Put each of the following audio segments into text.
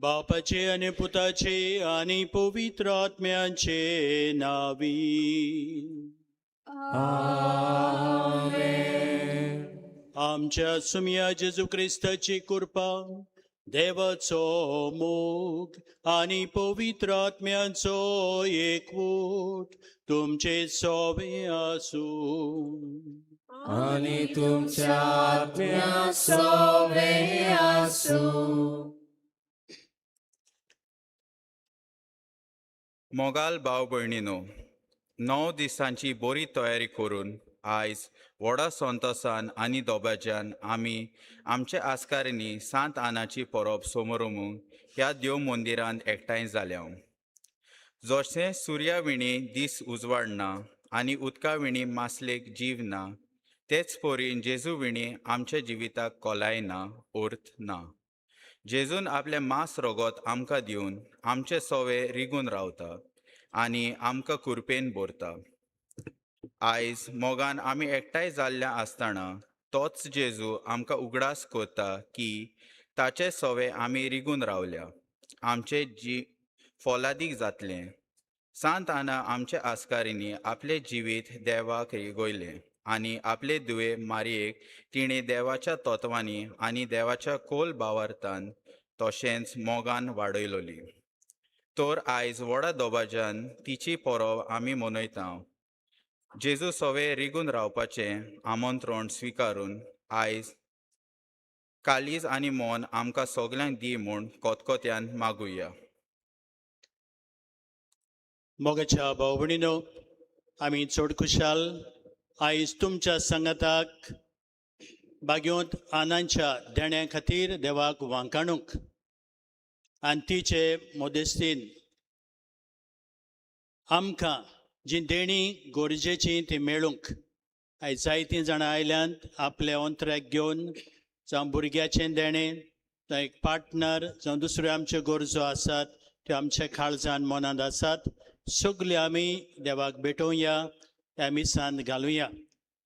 बापाचे आनी पुताचे आनी पवित्र आत्म्याचे नावी. आमेन. आमच्या सुमया जेजू क्रिस्ताची कृपा, देवाचो मोग आनी पवित्र आत्म्याचो एकवट तुमचे सोवे आसूं. आनी तुमच्या आत्म्या सोवे आसूं. मोगाल भाव भयणीनो, 9 दिसांची बरी तयारी करून आयज व्हडा संतोसान आनी दोबाज्यान आमी आमच्या आस्कारींनी सांत आनाची परब समोरमूंक ह्या देव मंदिरांत एकठांय जाल्या. जशें सुर्या विणी दीस उजवाडना आनी उदका विणी मासलेक जीव ना, तेच परी जेजू विणी आमच्या जिविताक कोलाय ना, अर्थ ना. जेजून आपलें मांस रगत आमकां दिवन आमचे सोवे रिगून रावता आनी आमकां कुरपेन भरता. आयज मोगान आमी एकठांय जाल्ल्या आसतना तोच जेजू आमकां उगडास करता की ताचे सोवे आमी रिगून रावल्या, आमचे जी फोलादीक जातलें. सांत आना आमच्या आस्कारींनी आपलें जिवीत देवाक रिगयलें आनी आपले धुवे मारयेक तिणें देवाच्या तत्वांनी आनी देवाच्या खोल भावार्थान तशेंच मोगान वाडयलोली. तर आयज व्हडा दोबाज्यान तिची परब आमी मनयता. जेजू सोवे रिगून रावपाचें आमंत्रण स्विकारून आयज काळीज आनी मन आमकां सगल्यांक दी म्हूण कोतकोत्यान मागुया. मोगाच्या भाव भयणीनो, आमी चड खुशाल आयज तुमच्या सांगाताक बागयोंत आनांच्या देण्या खातीर देवाक वांकाणूंक आनी तिचे मदेस्तीन आमकां जी देणी गरजेची ती मेळूंक. आयज जायतीं जाणां आयल्यांत आपल्या अंतराक घेवन, जावं भुरग्याचें देणें, जावं एक पार्टनर, जावं दुसऱ्यो आमच्यो गरजो आसात त्यो आमच्या काळजान मनांत आसात. सगल्यो आमी देवाक भेटोवया, ह्या मिसांत घालुया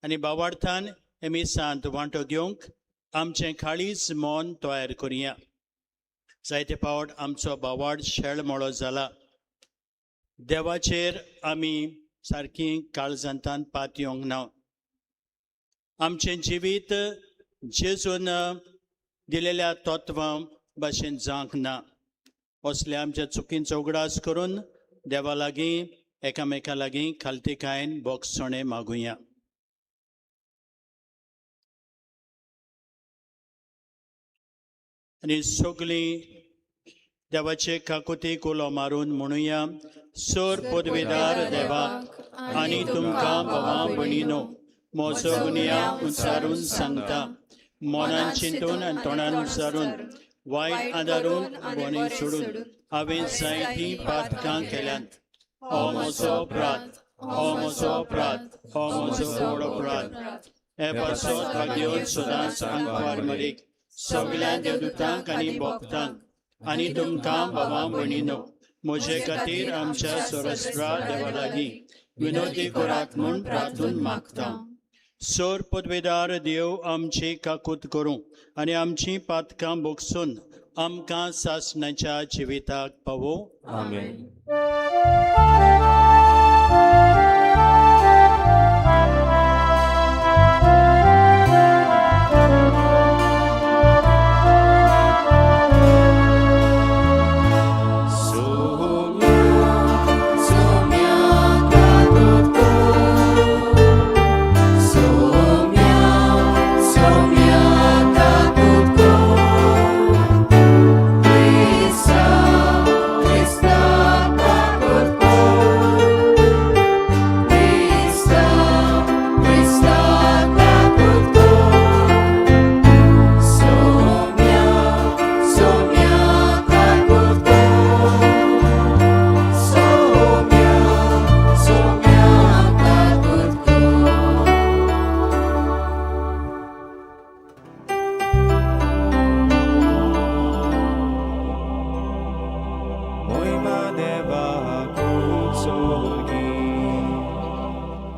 आनी बावार्थान हे मिसांत वांटो घेवंक आमचें काळीज मन तयार करुया. जायते फावट आमचो बावाड शेळमळो जाला. देवाचेर आमी सारकी काळजांतान पात येवंक ना. आमचें जिवीत जेजून दिलेल्या तत्वां भाशेन जावंक ना. असल्या आमच्या चुकींचो उगडास करून देवा लागीं एकामेका लागीं खालतीकायेन बोगसणें मागुया. आनी सगळीं देवाचे काकुतीक उलो मारून म्हणुया, सर पदवेदार देवा आनी तुमकां भावा भयणीनो, म्हजो गुन्यांव उच्चारून सांगता, मनान चिंतून आनी तोंडान उच्चारून, वायट आदारून बरें सोडून हांवें जायतीं पातकां केल्यांत. हो म्हजो अपराध, हो म्हजो अपराध, हो म्हजो व्हड अपराध. हे पासत भाग्योन सदांच आंकवार मरीक, सगल्या देवदूतांक आनी भक्तांक आनी तुमकां भावा भयणीनो म्हजे खातीर आमच्या सोरस्त्रा देवा लागीं विनोदी करात म्हूण प्रार्थून मागता. सोर पदवेदार देव आमची काकूत करूं आनी आमची पातकां बोगसून आमकां सासणाच्या जिविताक पावो. आमेन.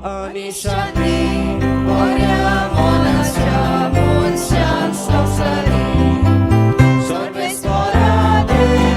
Ani शांती बऱ्या मनाच्या मनशान संवसारी. सर्वेस्परा देवा.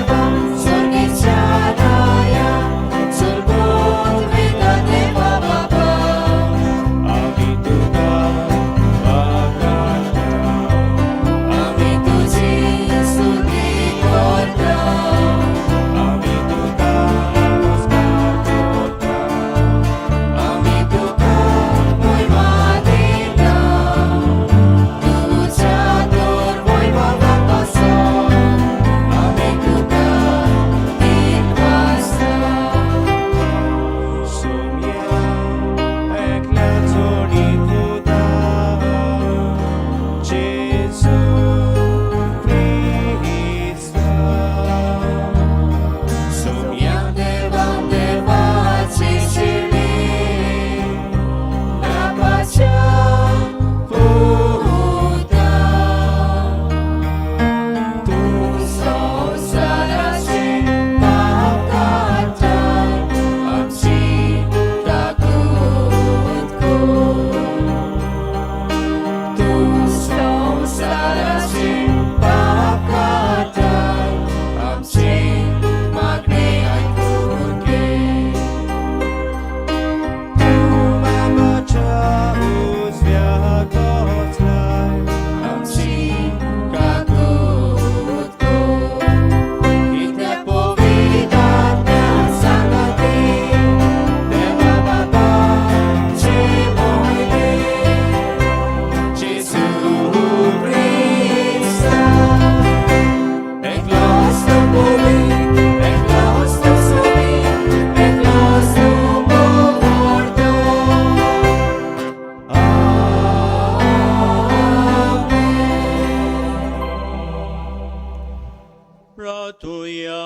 प्रार्थुया.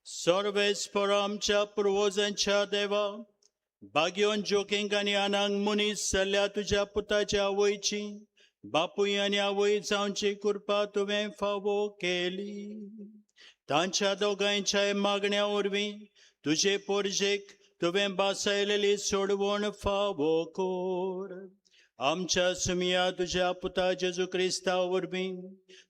सर्वेस्पर आमच्या पुर्वजांच्या देवा, बागयोन जोकिंग आनी आनांग मनीस जाल्ल्या तुज्या पुताच्या आवयची बापूय आनी आवय जावची कृपा तुवें फावो केली. तांच्या दोगांयच्याय मागण्या वरवीं तुजे पोरजेक तुवें बासायलेली सोडवण फावो कोर. आमच्या सुमिया तुज्या पुता जेजू क्रिस्ता वरवीं,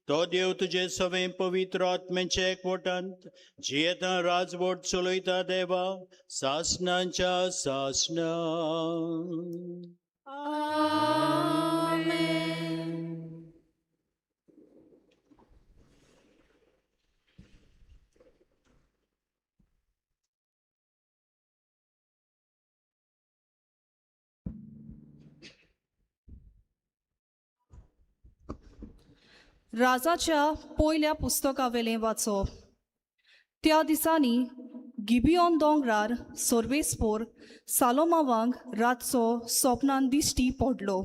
तो देव तुजे सवें पवित्र आत्म्याच्या एकवटांत जियेता राजवट चलयता देवा सासनाच्या सासना. राजाच्या पयल्या पुस्तकावेलें वाचप. त्या दिसांनी गिबियोन दोंगरार सर्वेस्पोर सालोमावांक रातचो सोपनान दिश्टी पडलो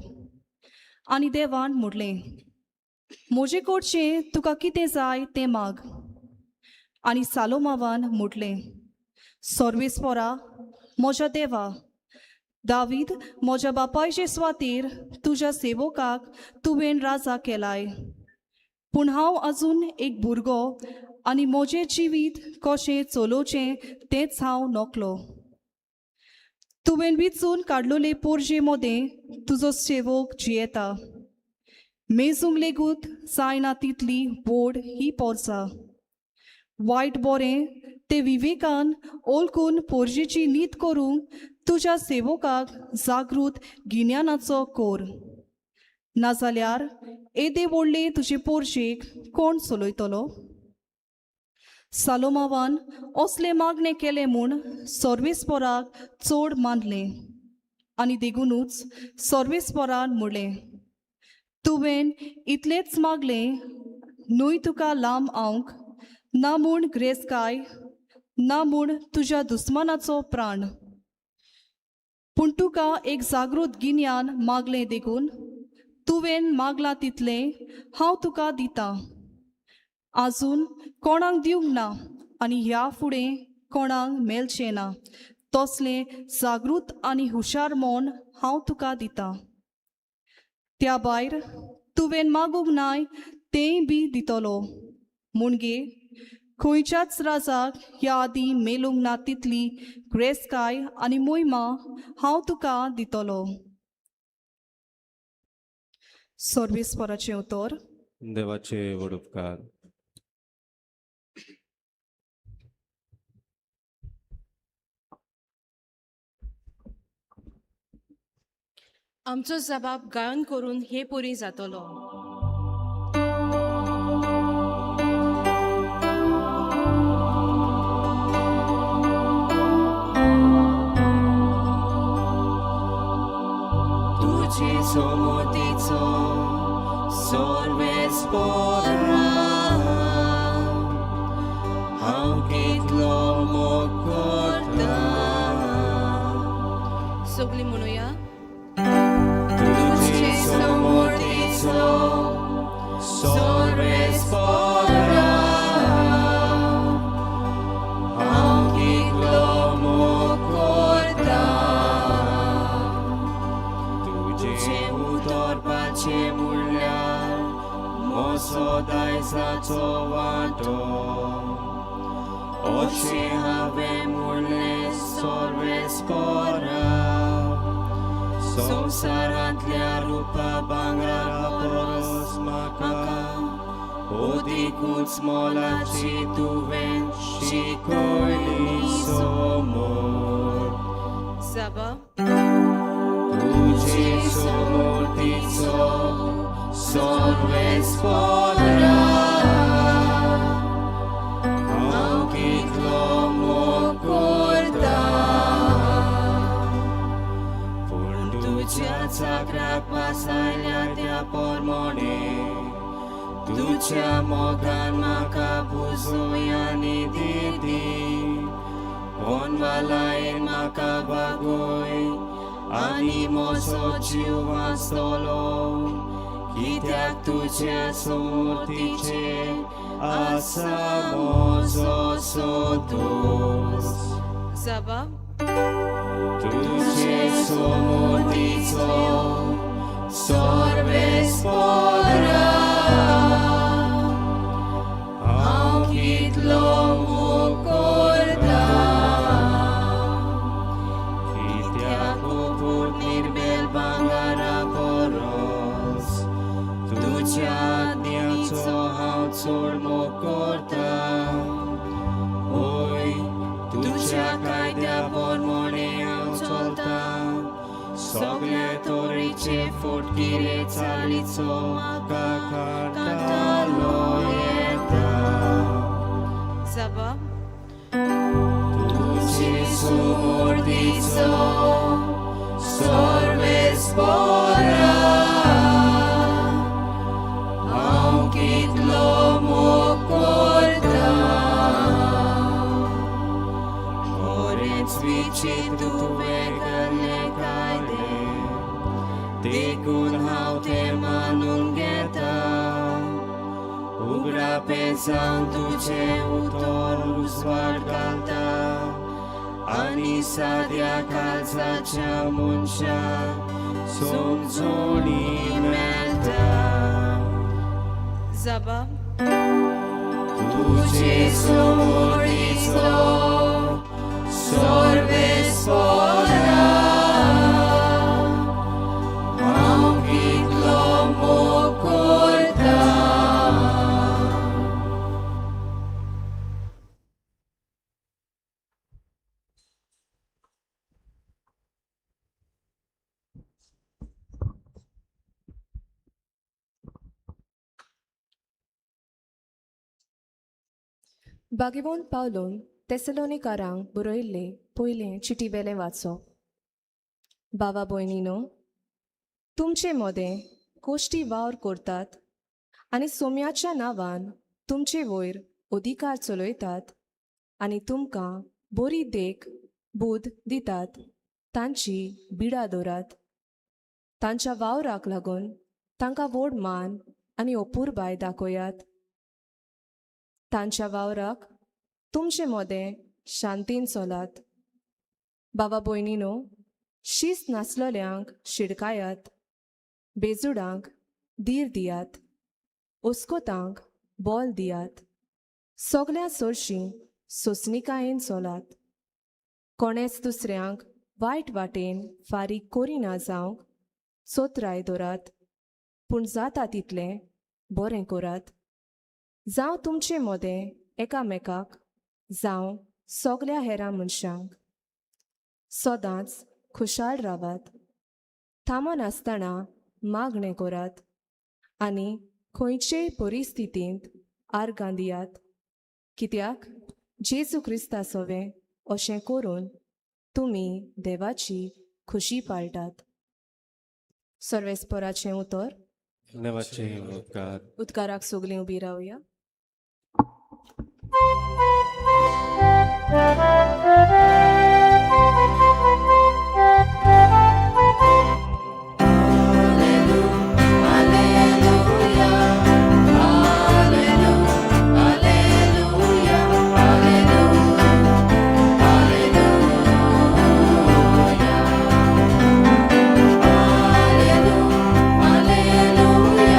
आनी देवान म्हणलें, म्हजे कडचें तुका कितें जाय तें माग. आनी सालोमावान म्हटलें, सर्वेस्पोरा म्हज्या देवा, दावीद म्हज्या बापायचे स्वातीर तुज्या सेवकाक तुवें राजा केलाय, पूण हांव अजून एक भुरगो आनी म्हजें जिवीत कशें चलोवचें तेंच हांव नकलो. तुवें विचून काडलोले पोरजे मदें तुजो सेवक जियेता, मेजूंक लेगूत जायना तितली व्हड ही पोरसां. वायट बरें तें विवेकान ओळखून पोरजेची नीत करूंक तुज्या सेवकाक जागृत गिन्यानाचो कोर, नाजाल्यार येदे व्हडले तुजे पोरजेक कोण चलयतलो. सालोमावान असलें मागणें केलें म्हूण सर्वेस्पोराक चड मानलें आनी देगुनूच सर्वेस्पोरान म्हणलें, तुवें इतलेंच मागलें न्हय तुका लांब आवंक ना म्हूण ग्रेसकाय, ना म्हूण तुज्या दुस्मानाचो प्राण, पूण तुका एक जागृत गिन्यान मागलें देखून तुवें मागलां तितलें हांव तुका दितां. आजून कोणाक दिवंक ना आनी ह्या फुडें कोणाक मेळचें ना तसलें जागृत आनी हुशार मन हांव तुका दितां. त्या भायर तुवें मागूंक नाय तेंय बी दितलो, मुणगे खंयच्याच राजाक ह्या आदीं मेलूंक ना तितली ग्रेसकाय आनी मोहिमा हांव तुका दितलो. सर्वेस्पराचें उतर. देवाचे व्हड उपकार. आमचो जबाब गायन करून हे पुरी जातलो. तुझे सोमतीचो सर्वेस्पोरा हांव कितलो मोग करता. सगळीं म्हणुया. तुझे सोमतीचो सर्वेस्पोरा हांव कितलो मोग करता. तुजें उतरपाचें म्हणल्यार म्हजो दायजाचो वांटो, अशें हांवें म्हणलें सर्वेस्पोरा. संवसारांतल्या रुपा भांगरा परस म्हाका अदिकूच मोलाची तुवें शिकयली समोर. जबाब. तुझे समोरतीचो सर्वेस्पोरा हांव कितलो मोग करता. पूण तुज्या चाकराक पासायल्या त्या पोरमोणे तुज्या मोगान म्हाका बुजोय आनी दिदी, पोनवालायन म्हाका वागय आनी म्हजो जीव वाचतलो, कित्याक तुज्या समूर्तीचेर आसा म्हजो संतोश. जबाब. तुझे समूर्तीचो सर्वेस्पोरा हांव कितलो मोग करता. कित्याक पूत निर्बेल भांगरा परस तुज्या आज्ञाचो हांव चड मोग करता. होय, तुज्या कायद्या प्रमाणे हांव चलता. सगळे तरेचे फटकिरे चालीचो म्हाका कांटाळो येता. जबाब. तुझे सुमूर्तीचो सर्वेस्पोरा हांव कितलो मोग करता. खरेंच विचित्र तुवें केल्ले कायदे, देखून हांव ते मानून घेता. उगडापें जावन तुजें उतर उजवाड घालता आनी साद्या काळजाच्या मनशाक समजणी मेळटा. जबाब. तुझे समूर्तीचो सर्वेस्पोरा हांव कितलो मोग करता. भाग्यवंत पावलोन तेसलोनिकारांक बरयल्ले पयलें चिटीवेलें वाचप. बाबा भयणीनो, तुमचे मदें कोश्टी वावर करतात आनी सोम्याच्या नांवान तुमचे वयर अधिकार चलयतात आनी तुमकां बरी देख बूद दितात तांची बिडा दवरात. तांच्या वावराक लागून तांकां व्हड मान आनी अपुरबाय दाखयात. तांच्या वावराक तुमचे मदें शांतीन चलात. बाबा भयणीनो, शिस्त नासलोल्यांक शिडकायात, बेजुडांक धीर दियात, ओस्कोतांक बोल दियात. सगळ्या सरशीं सोंसणिकायेन चलात. कोणेच दुसऱ्यांक वायट वाटेन फारीक करिना जावंक चोत्राय दवरात, पूण जाता तितलें बरें करात, जावं तुमचे मदें एकामेकाक, जावं सगल्या हेरां मनशांक. सदांच खुशाल रावात. थांबनासतना मागणें करात आनी खंयचेय परिस्थितींत आर्गां दियात, कित्याक जेजू क्रिस्ता सोवें अशें करून तुमी देवाची खुशी पाळटात. सर्वेस्पराचें उतर. देवाचे उपकार. उदकाराक सगलीं उबी रावया. Alleluia, Alleluia, Alleluia, Alleluia, Alleluia, Alleluia,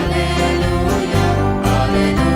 Alleluia, Alleluia.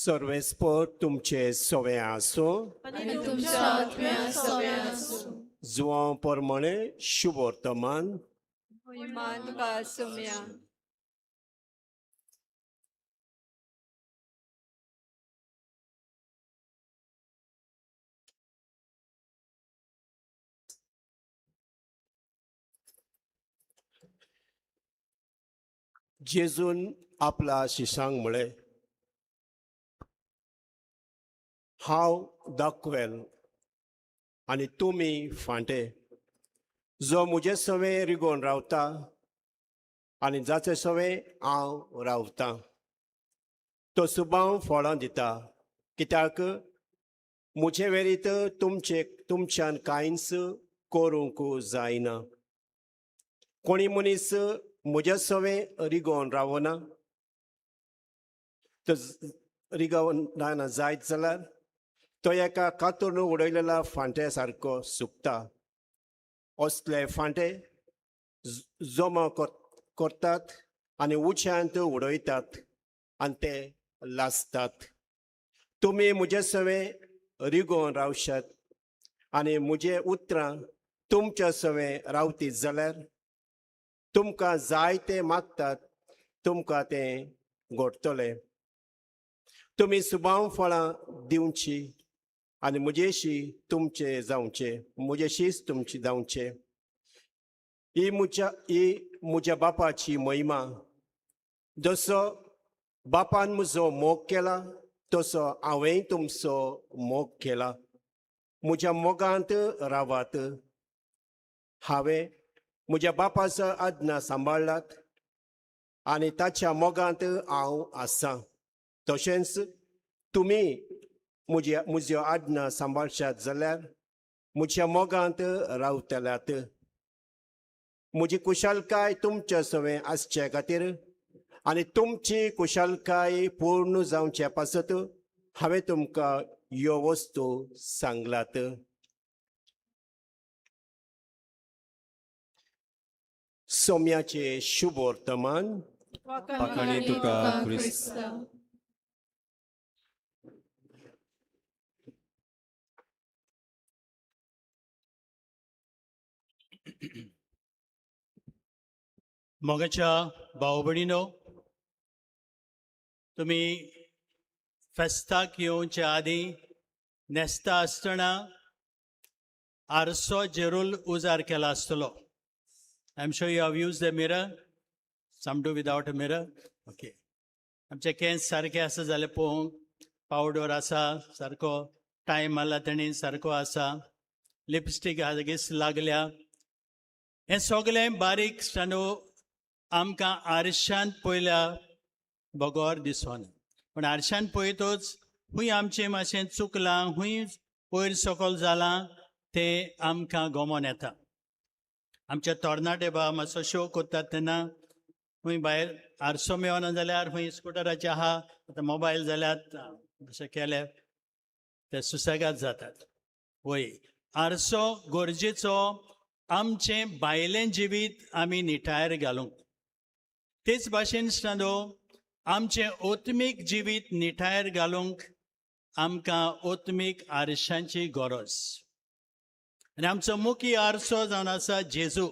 सर्वेस्पर तुमचे सवे आसूं. आनी तुमच्या आत्म्या सव्या आसूं. जुवां प्रमाणे शुभ वर्तमान. महिमा तुका सोम्या. जेजून आपल्या शिशांक म्हळें, हांव दाखवेल आनी तुमी फांटे. जो म्हजे सवें रिगोवन रावता आनी जाचे सवें हांव रावतां तो सुबाव फळां दिता, कित्याक म्हजे वेरीत तुमचे तुमच्यान कांयच करूंक जायना. कोणी मनीस म्हज्या सवें रिगोवन रावना तो रिगोवन रावना जायत जाल्यार तो एका कातरून उडयलेल्या फांट्या सारको सुकता. असले फांटे जमा करतात आनी उच्यांत उडयतात आनी ते लासतात. तुमी म्हजे सवें रिगोवन रावशात आनी म्हजे उतरां तुमच्या सवें रावतीत जाल्यार तुमकां जाय तें मागतात तुमकां तें घडटलें. तुमी सुबाव फळां दिवची आनी म्हजेशी तुमचें जावचें, म्हजेशीच तुमचें जावचें. ही म्हज्या बापाची महिमा. जसो बापान म्हजो मोग केला तसो हांवेंय तुमचो मोग केला. म्हज्या मोगांत रावात. हांवें म्हज्या बापाचो आज्ञा सांबाळ्ळात आनी ताच्या मोगांत हांव आसा. तशेंच तुमी म्हज्या म्हज्यो आज्ञा सांबाळशात जाल्यार म्हज्या मोगांत रावतल्यात. म्हजी कुशालकाय तुमच्या सवें आसचे खातीर आनी तुमची कुशालकाय पूर्ण जावचे पासत हांवें तुमकां ह्यो वस्तू सांगलात. सोम्याचें शुभ वर्तमान. वाखाणी तुका, क्रिस्ता. मोगाच्या भाव भयणीनो, तुमी फेस्ताक येवचे आदीं न्हेसता आसतना आरसो जेरूल उजार केला आसतलो. I am sure you have used the mirror. Some do without a mirror. Okay, आमचे केंस सारके आसा जाल्यार पळोवंक, पावडर आसा सारको, टायम मारला तेणी सारको आसा, लिपस्टीक लागींच लागल्या, हें सगळें बारीक न्हू आमकां आरशांत पळयल्या बगर दिसना. पूण आरशांत पळयतच खूंय आमचें मातशें चुकलां, खूंय वयर सकयल जालां तें आमकां गमोन येता. आमचे तरणाटे बा मातसो शो करतात तेन्ना खूंय भायर आरसो मेळना जाल्यार खूंय स्कुटराचे आहा, आतां मोबायल जाल्यात, अशें केले ते सुसेगाद जातात. वय, आरसो गरजेचो आमचें भायलें जिवीत आमी निटायेर घालूंक. तेच भाशेन स्टंदो आमचें ओत्मीक जिवीत निटायेर घालूंक आमकां ओत्मीक आरशांची गरज. आनी आमचो मुखी आरसो जावन आसा जेजू,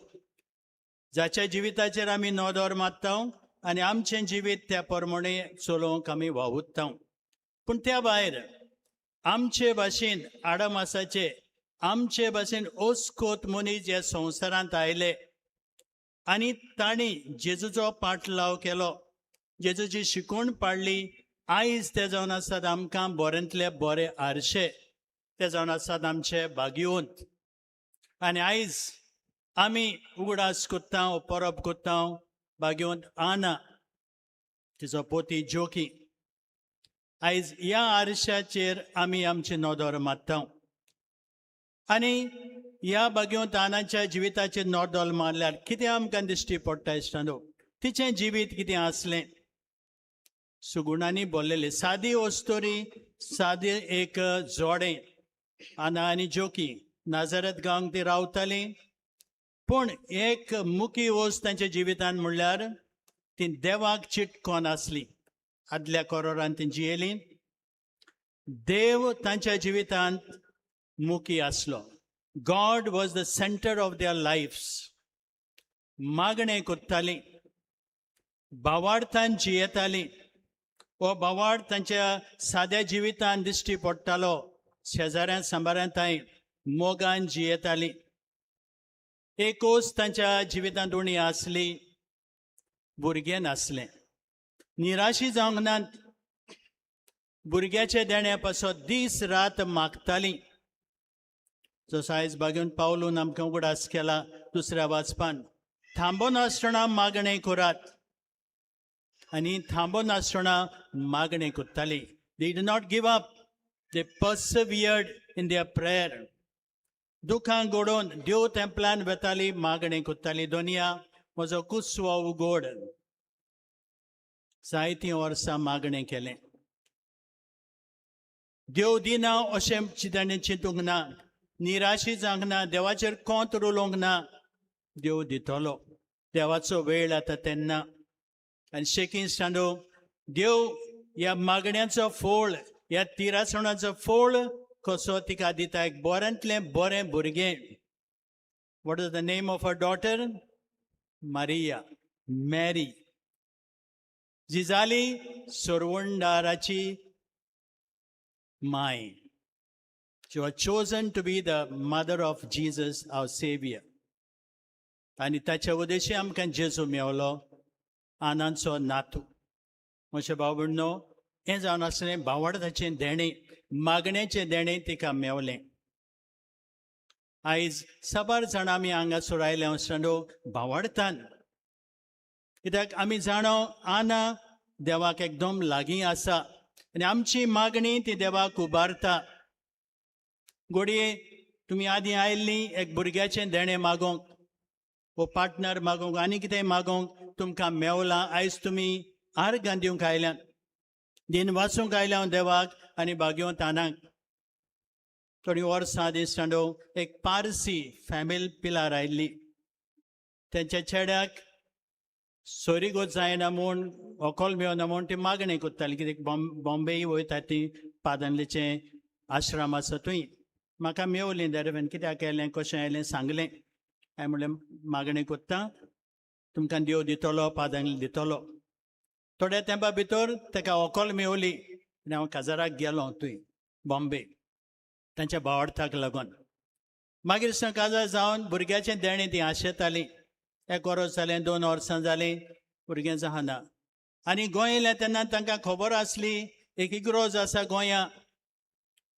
जाच्या जिविताचेर आमी नदर मारता आनी आमचें जिवीत त्या प्रमाणे चलोवंक आमी वावुरता. पूण त्या भायर आमचे भाशेन आडमासाचे, आमचे भाशेन ओस्कोत मनीस जे संवसारांत आयले आनी तांणी जेजूचो पाटलाव केलो, जेजूची शिकवण पाडली, आयज ते जावन आसात आमकां बरेंतले बरे आरशे, ते जावन आसात आमचे भाग्यवंत. आनी आयज आमी उगडास करता, परब करता भाग्यवंत आना, तिचो पोती जोकी. आयज ह्या आरशाचेर आमी आमची नदर मारता आनी ह्या भाग्यवंत आनाच्या जिविताचेर नदर मारल्यार कितें आमकां दिश्टी पडटा इश्टांनो? तिचें जिवीत कितें आसलें? सुगुणांनी भरलेलें, सादी अस्तोरी, सादी एक जोडें आना आनी जोकी. नाजरत गांवांत ती रावतालीं. पूण एक मुखी वस्त तांच्या जिवितान म्हणल्यार ती देवाक चिटकोन आसली. आदल्या कोरोरान ती जियेली. देव तांच्या जिवितांत मुखी आसलो. God was the center of their lives. मागणें करतालीं, भावार्थान जियेतालीं. हो भावार्थ तांच्या साद्या जिवितान दिश्टी पडटालो. शेजाऱ्यां सांबाऱ्यां थंय मोगान जियेतालीं. एकूच तांच्या जिवितांत उणी आसली, भुरगें नासलें. निराशी जावंक नात. भुरग्याच्या देण्या पासत दीस रात मागतालीं. जसो आयज बागेवन पावलून आमकां उगडास केला दुसऱ्या वाचपान, थांबो नासतना मागणें करात. आनी थांबो नासतना मागणें करताली. They did not give up. They persevered in their prayer. दुखां घडोवन देव तेंपलान वेताली, मागणें करताली, दोनया, म्हजो कुसवो उगोड. जायतीं वर्सां मागणें केलें. देव दिना अशें ताणें चिंतूंक ना, निराशी जावंक ना, देवाचेर कोंत उलोवंक ना. देव दितलो, देवाचो वेळ येता तेन्ना. आनी शेकीं सांडो, देव ह्या मागण्याचो फोळ, ह्या तिरासणाचो फोळ कसो तिका दिता, एक बऱ्यांतलें बरें भुरगें. What is the name of her daughter? Maria, Mary, जी जाली सोरवंडाराची my. She was chosen to be the mother of Jesus, our Savior. आनी ताच्या उद्देशी आमकां जेजू मेवलो, आनांचो नातू. म्हज्या भाव भयणो, हें जावन आसलें भावार्थाचें देणें, मागण्याचें देणें तिका मेवलें. आयज साबार जाणां आमी हांगासर आयले वचून भावार्थान, कित्याक आमी जाणो आना देवाक एकदम लागीं आसा आनी आमची मागणी ती देवाक उबारता. घडये तुमी आदीं आयिल्लीं एक भुरग्याचें देणें मागोवंक वो पार्टनर मागोवंक, आनी कितें मागोवंक, तुमकां मेवलां. आयज तुमी आर्गां दिवंक आयल्यात, दिन वाचूंक आयल्या देवाक आनी भाग्योंत आनाक. थोडीं वर्सां आदीं सांडो एक पारसी फॅमिली पिलार आयिल्ली. तेंच्या चेड्याक सोरीगोत जायना म्हूण, व्हंकल मेवना म्हूण ती मागणी करताली. कित्याक बॉम्बेय वयता ती, पादनलेचें आश्रम आसा थंय. म्हाका मेवली दरम्यान, कित्याक आयलें, कशें आयलें सांगलें. हांवें म्हणलें, मागणी करता, तुमकां देव दितलो, पादांनी दितलो. थोड्या तेंपा भितर ताका व्हंकल मेवली आनी हांव काजाराक गेलो थंय बॉम्बे तांच्या भावार्थाक लागून. मागीर सावन काजार जावन भुरग्याचें देणें ती आशेतालीं. एक वर्स जालें, 2 वर्सां जालीं, भुरगें जायना. आनी गोंय येयलें तेन्ना तांकां खबर आसली, एक इग्रोज आसा गोंया,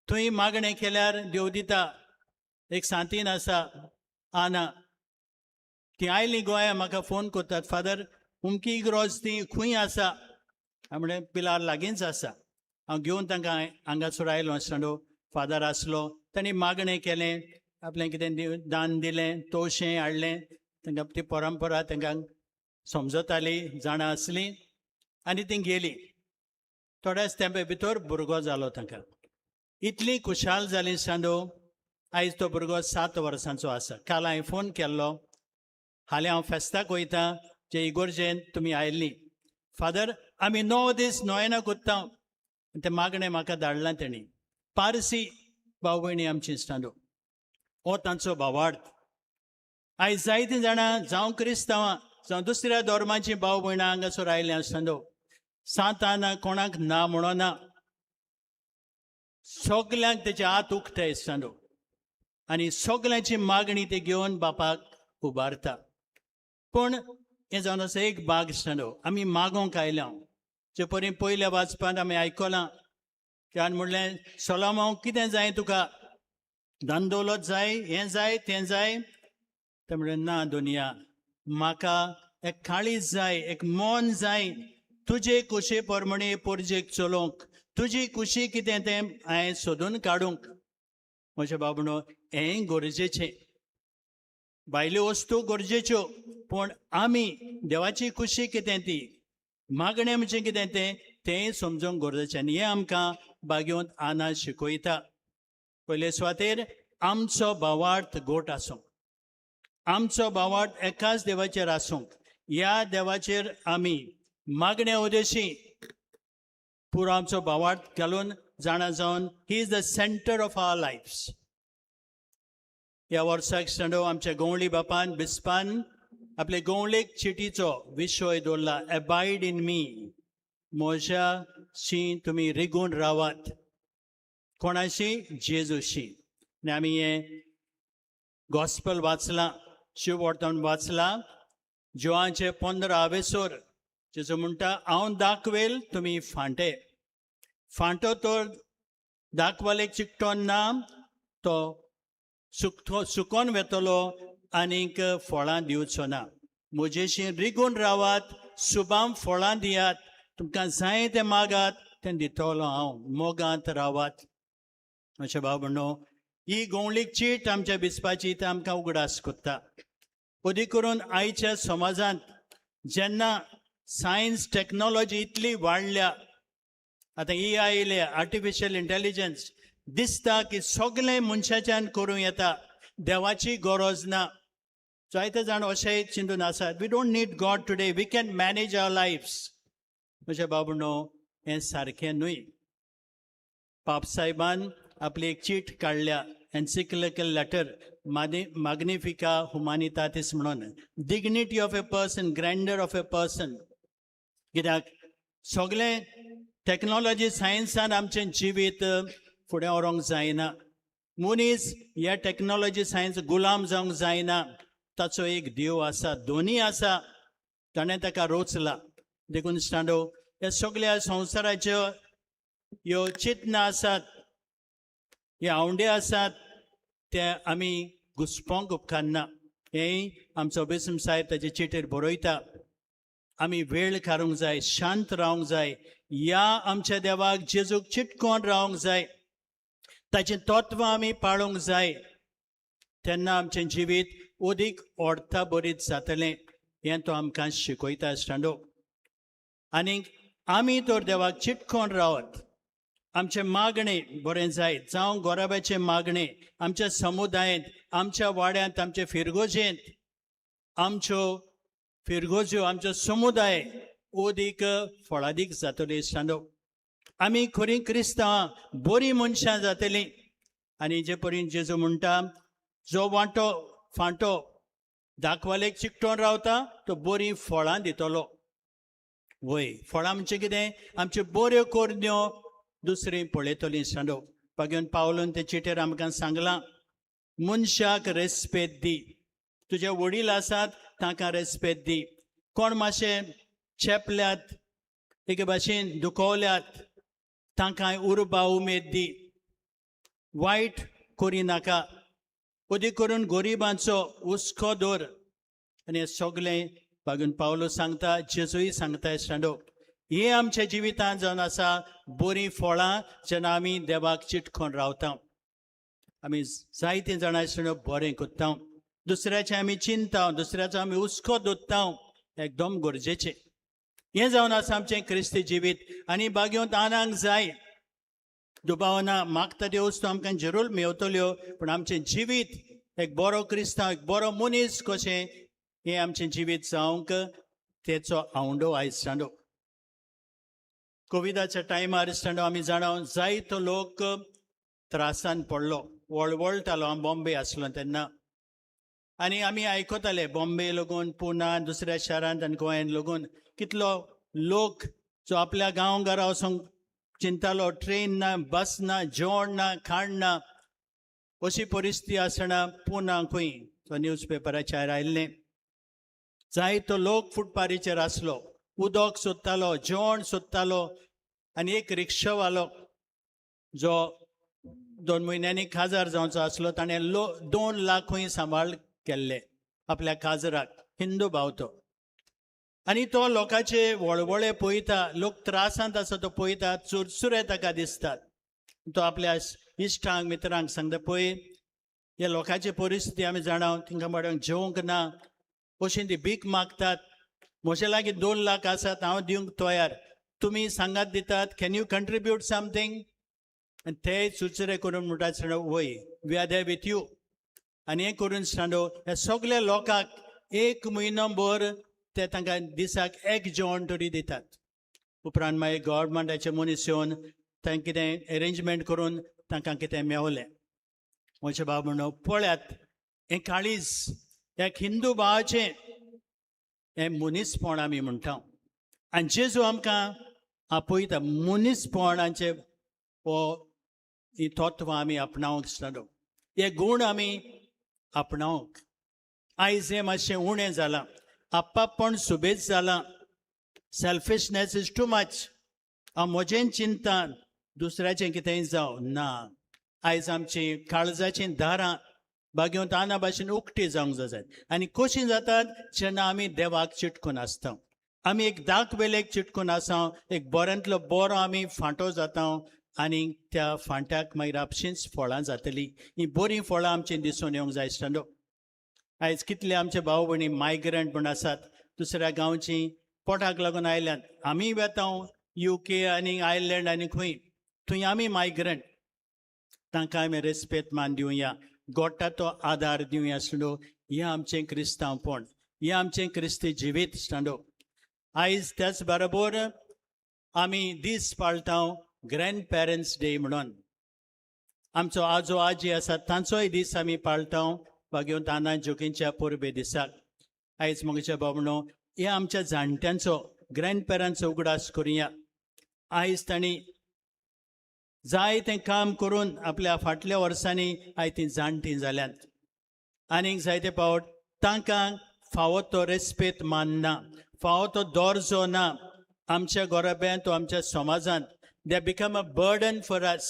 थंय मागणें केल्यार देव दिता. एक सांतीन आसा, आना. ती आयली गोंया, म्हाका फोन करतात, फादर, उमकी इग्रोज ती खंय आसा? हांवें म्हणलें, पिलार लागींच आसा. हांव घेवन तांकां हांगासर आयलो. सांडो फादर आसलो, तांणी मागणें केलें, आपलें कितें दान दिलें, तोवशें हाडलें. तांकां ती परंपरा तांकां समजताली, जाणा आसली आनी ती गेली. थोड्याच तेंपे भितर भुरगो जालो तांकां. इतली खुशाल जाली सांडो. आयज तो भुरगो 7 वर्सांचो आसा. काल हांवें फोन केल्लो, हाल्यां हांव फेस्ताक वयता जे इगोर्जेन तुमी आयिल्लीं. फादर, आमी 9 दीस नोयेना कोत्ता. ते मागणें म्हाका धाडलां तेणी. पारसी भाव भयणी आमची इश्टांनो, हो तांचो भावार्थ. आयज जायतीं जाणां, जावं क्रिस्तांवां जावं दुसऱ्या धर्माचीं भाव भयणां हांगासर आयलीं आसतना, सांताना कोणाक ना म्हणना. सगल्यांक तेचे हात उक्ते इश्टांनो आनी सगल्यांची मागणी ती घेवन बापाक उबारता. पूण हें जावन आसा एक भाग इश्टांनो, आमी मागोंक आयल्या. जे परी पयल्या वाचपांत आमी आयकलां, त्यान म्हणलें, सोलोमो, कितें जाय तुका? धन दौलत जाय, हें जाय, तें जाय? ते म्हणलें, ना दुनिया, म्हाका एक काळीज जाय, एक मन जाय, तुजे कुशी प्रमाणे पोरजेक चलोवंक, तुजी कुशी कितें तें हांवें सोदून काडूंक. म्हज्या बाबणो, हें गरजेचें. भायल्यो वस्तू गरजेच्यो, पूण आमी देवाची कुशी कितें ती, मागणें म्हणजे कितें तें, तें समजूंक गरजेचें. आनी हें आमकां बागेवंत आना शिकयता. पयले सुवातेर आमचो भावार्थ गोट आसूंक, आमचो भावार्थ एकाच देवाचेर आसूंक. ह्या देवाचेर आमी मागण्या उद्देशी पुरो आमचो भावार्थ घालून जाणा जावन he is the centre of our lives. ह्या वर्साक स्टँडो आमच्या गवळी बापान बिस्पान आपले गवळेक चिटीचो विशय दवरला, एबायड इन मी, म्हज्या शी तुमी रिगून रावात. कोणाशी? जेजूशी. आनी आमी हें गॉस्पल वाचलां, शिववर्तन वाचलां, जिवांचे 15 आवेसोर जेजू म्हणटा, हांव दाखवेल तुमी फांटे. फांटो तर दाखवालेक चिकटोन ना, तो सुकतो, सुकोन वेतलो आनीक फळां दिवचो ना. म्हजेशी रिगून रावात, सुबाम फळां दियात, तुमकां जाय तें मागात, तें दितलो हांव. मोगांत रावात. अशें भाव म्हणो, ही गोंवळीक चीट आमच्या बिस्पाची ती आमकां उगडास करता. अदीक करून आयच्या समाजांत जेन्ना सायन्स टॅक्नोलॉजी इतली वाडल्या, आतां ही आयले आर्टिफिशियल इंटेलिजन्स, दिसता की सगळें मनशाच्यान करूं येता, देवाची गरज ना. जायते जाण अशेंय चिंतून आसात, we don't need God today, we can manage our lives. म्हज्या बाबू, हें सारकें न्हय. पापसाहेबान आपली एक चीट काडल्या, एन्सिक्लिकल लेटर माग्निफिका हुमानितातीस म्हणून, dignity of a person, grandeur of a person. कित्याक सगळें टॅक्नोलॉजी सायन्सान आमचें जिवीत फुडें व्हरूंक जायना. मनीस ह्या टॅक्नोलॉजी सायन्स गुलाम जावंक जायना. ताचो एक देव आसा, दोनी आसा, ताणें ताका रोचला. देखून स्टांडो, ह्या सगळ्या संवसाराच्यो ह्यो चिंतना आसात, हे आवंडे आसात, ते आमी घुसपोंक उपकारना. हें आमचो बिस्म साहेब ताचे चिटीर बरयता. आमी वेळ काडूंक जाय, शांत रावंक जाय, ह्या आमच्या देवाक जेजूक चिटकोन रावंक जाय, ताचीं तत्वां आमी पाळूंक जाय. तेन्ना आमचें जिवीत अदीक अर्था बरीत जातलें, हें तो आमकां शिकयता स्टँडो. आनीक आमी तर देवाक चिटकोन रावत, आमचें मागणें बरें जायत, जावं गोराब्याचें मागणें आमच्या समुदायेंत, आमच्या वाड्यांत, आमचे फिरगोजेंत, आमच्यो फिरगोज्यो, आमचो समुदाय अदीक फळादीक जातली स्टँडो. आमी खरीं क्रिस्तांवां बरीं मनशां जातलीं. आनी जे परी जेजू म्हणटा, जो वांटो फांटो दाखवालेक चिकटोन रावता तो बरीं फळां दितलो. वय, फळां म्हणजे कितें? आमच्यो बऱ्यो करण्यो दुसरीं पळयतलीं सांडो. बागेवन पावलून ते चिटेर आमकां सांगलां, मनशाक रेस्पेद दी, तुजे वडील आसात तांकां रेस्पेद दी. कोण मातशें चेपल्यात, एके भाशेन दुखवल्यात, तांकां उर्बा उमेद दी, वायट करिनाका. अदीक करून गरिबांचो हुस्को दवर. आनी हें सगळें बागून पावलो सांगता, जेजूय सांगता स्टँडो. हें आमच्या जिवितांत जावन आसा बरीं फळां, जेन्ना आमी देवाक चिटकोन रावता. आमी जायतीं जाणां स्टँडो बरें करता, दुसऱ्याचें आमी चिंता, दुसऱ्याचो आमी हुस्को दवरता, एकदम गरजेचें. हें जावन आसा आमचें क्रिस्ती जिवीत. आनी बागेवंत आनांक जाय, दुबावना मागता त्यो वस्तू आमकां जरूर मेवतल्यो, पूण आमचें जिवीत एक बरो क्रिस्तांव, एक बरो मनीस कशें हें आमचें जिवीत जावंक तेचो आवंडो आयज स्टँडो. कोविडाच्या टायमार स्टँडो आमी जाणा जायतो लोक त्रासान पडलो, वळवळटालो. हांव बॉम्बे आसलो तेन्ना आनी आमी आयकताले, बॉम्बे लागून, पुना, दुसऱ्या शारांत आनी गोंयांत लागून कितलो लोक जो आपल्या गांव घरा वचोंक चिंतालो, ट्रेन ना, बस ना, जेवण ना, खाण ना, अशी परिस्थिती आसना पुना खंय तो न्यूज पेपराचेर आयिल्लें. जायतो लोक फुटपारीचेर आसलो, उदक सोदतालो, जेवण सोदतालो. आनी एक रिक्षावालो जो 2 म्हयन्यांनी खाजार जावचो आसलो, ताणें लो 2 लाखूय सांबाळ केल्ले आपल्या काजराक, हिंदू भाव तो. आनी तो लोकांचे वळवळे पळयता, लोक त्रासांत आसा तो पळयता, चुरचुरे ताका दिसतात. तो आपल्या इश्टांक मित्रांक सांगता, पळय ह्या लोकांची परिस्थिती आमी जाणा, तिंकां मड्यांक जेवंक ना, अशी ती भीक मागतात. म्हजे लागीं 2 लाख आसात, हांव दिवंक तयार, तुमी सांगात दितात, can you contribute something? आनी ते चुरचुरे करून म्हणटा, वय we are there with you. आनी हें करून सांडो ह्या सगल्या लोकांक 1 म्हयनो भर ते तांकां दिसाक एक जेवण तरी दितात. उपरांत मागीर गव्हर्मेंटाचे मनीस येवन थंय कितें एरेंजमेंट करून तांकां कितें मेवलें. म्हजे बाब म्हणून पळयात हें काळीज एक हिंदू भावाचें हें मनीसपण आमी म्हणटा. आनी जेजू आमकां आपयता मनीसपणाचें हो ही तत्वां आमी आपणावंक दिसता, हे गूण आमी आपणावंक. आयज हें मातशें उणें जालां, आपापण सुबेज जालां, सेल्फिशनेस is too much. हांव म्हजें चिंता दुसऱ्याचें कितेंय जावं ना. आयज आमची काळजाचीं दारां बागेवन ताना भाशेन उक्ती जावंक जाय. आनी कशीं जातात जेन्ना आमी देवाक चिटकून आसता, आमी एक दाक वेलेक चिटकून आसा, एक बऱ्यांतलो बरो आमी फांटो जाता आनी त्या फांट्याक मागीर आपशींच फळां जातलीं. हीं बरीं फळां आमचीं दिसून येवंक जाय आसतना. आयज कितले आमचे भाव भयणी मायग्रंट म्हूण आसात, दुसऱ्या गांवची पोटाक लागून आयल्यात. आमी वेता UK आनी आयर्लंड आनी खंय, थंय आमी मायग्रंट. तांकां आमी रेस्पेत मान दिवया, गोडटा तो आदार दिवया आसलो. हें आमचें क्रिस्तांवपण, हें आमचें क्रिस्ती जिवीत स्टँडो. आयज त्याच बरोबर आमी दीस पाळटा ग्रँड पेरंट्स डे म्हणून. आमचो आजो आजी आसा तांचोय दीस आमी पाळटा बागेवन ताना जोकींच्या परबे दिसाक. आयज म्हज्या बाबणो हे आमच्या जाणट्यांचो ग्रँड पेरंट्सचो उगडास करुया. आयज तांणी जाय तें काम करून आपल्या फाटल्या वर्सांनी आयज तीं जाणटीं जाल्यांत. आनीक जायते फावट तांकां फावो तो रेस्पेत मानना, फावो तो दर्जो ना आमच्या गोराब्यांत आमच्या समाजांत. They become a burden for us.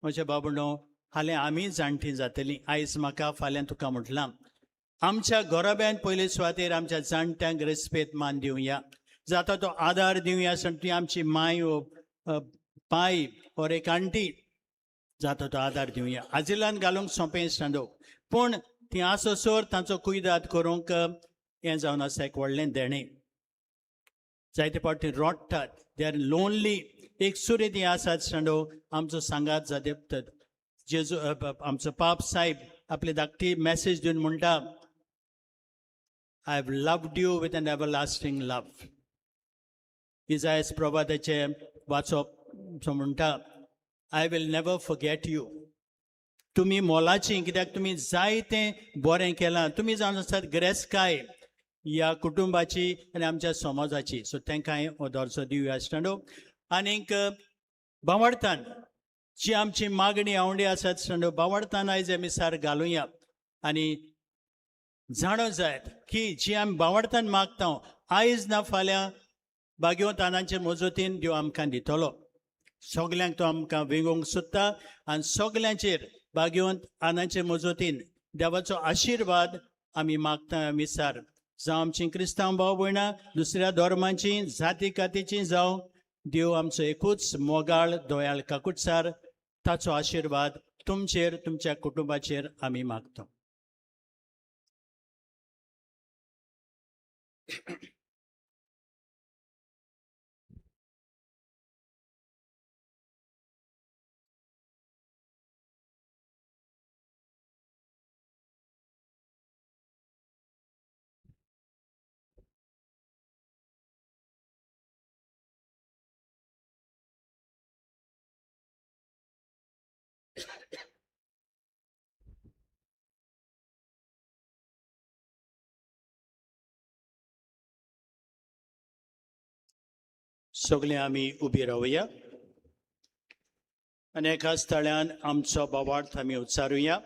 म्हज्या बाबणो फाल्यां आमी जाणटीं जातलीं. आयज म्हाका फाल्यां तुका म्हटलां आमच्या गोराब्यांत पयले सुवातेर आमच्या जाणट्यांक रेस्पेत मान दिवया, जाता तो आदार दिवया. ती आमची माय पाय और एक आंटी जाता तो आदार दिवया. आजिलान घालूंक सोंपें स्टँडो, पूण ती आसोसर तांचो कुयदाद करूंक हें जावन आसा एक व्हडलें देणें. जायते फावटी रोडटात, they are lonely, एक सुरी ती आसात स्टँडो. आमचो सांगात जाते जेजू आमचो पाप साहेब आपली धाकटी मॅसेज दिवन म्हणटा, I have loved you with an everlasting love. Isaias प्रभाताचें वाचप म्हणटा, I will never forget you. तुमी मोलाची, कित्याक तुमी जायतें बरें केलां. तुमी जावन आसात गिरेस्तकाय ह्या कुटुंबाची आनी आमच्या समाजाची. सो तांकां हो दर्जो दिवया स्टँडो. आनीक बावडतान जी आमची मागणी आवडी आसात स्टँडो, बावडतान आयज आमी सार घालुया आनी जाणो जायत की जी आमी बावडतान मागता आयज ना फाल्यां बागेवंत तानांचे मजतीन देव आमकां दितलो. सगल्यांक तो आमकां वेंगोवंक सोदता आनी सगल्यांचेर बागेवंत आनांचे मजतीन देवाचो आशिर्वाद आमी मागता. आमी सार जावं आमची क्रिस्तांव भाव भयणां दुसऱ्या धर्मांची जाती कातीची जावं, देव आमचो एकूच मोगाळ दयाळ काकुटसार, ताचो आशिर्वाद तुमचेर तुमच्या कुटुंबाचेर आमी मागता. सगळे आमी उबी रावया आनी एका स्थळ्यान आमचो बावार्थ आमी उच्चारुया.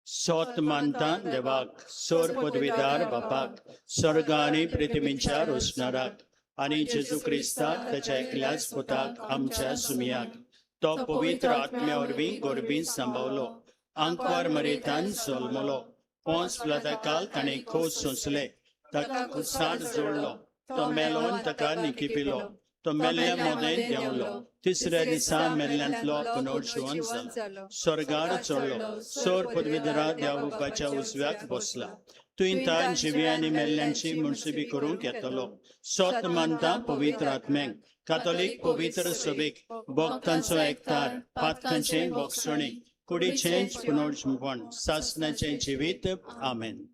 सोत मानता देवाक, सोर पदवीदार बापाक, स्वर्ग आनी पृथ्वीच्या रोसणाराक आनी जेजू क्रिस्ताक ताच्या एकल्याच पुताक आमच्या सुमयाक, तो पवित्र आत्म्या वरवीं गोरबीन सांबावलो, आंकवार मरेतान जल्मलो, पोंस प्लाता ताणें खोस सोंसले, ताका कुसार जोडलो, तो मेलोन ताका निकिपिलो, तो मेल्ल्या मोदें देंवलो, तिसऱ्या दिसा मेल्ल्यांतलो पुनर्जिवन जालो, स्वर्गार चडलो, सोर पदवीधरा देवबाच्या उजव्याक बसला, तुंय तान जिवी आनी मेल्ल्यांची मुनसिबी करूंक येतलो. सोत मानता पवित्र आत्म्यांक, कातोलीक पवित्र सभेक, भक्तांचो एकतार, पातकांचें बोगसणी, कुडीचें पुनर्जंपण, सासणाचें जिवीत. आमेन.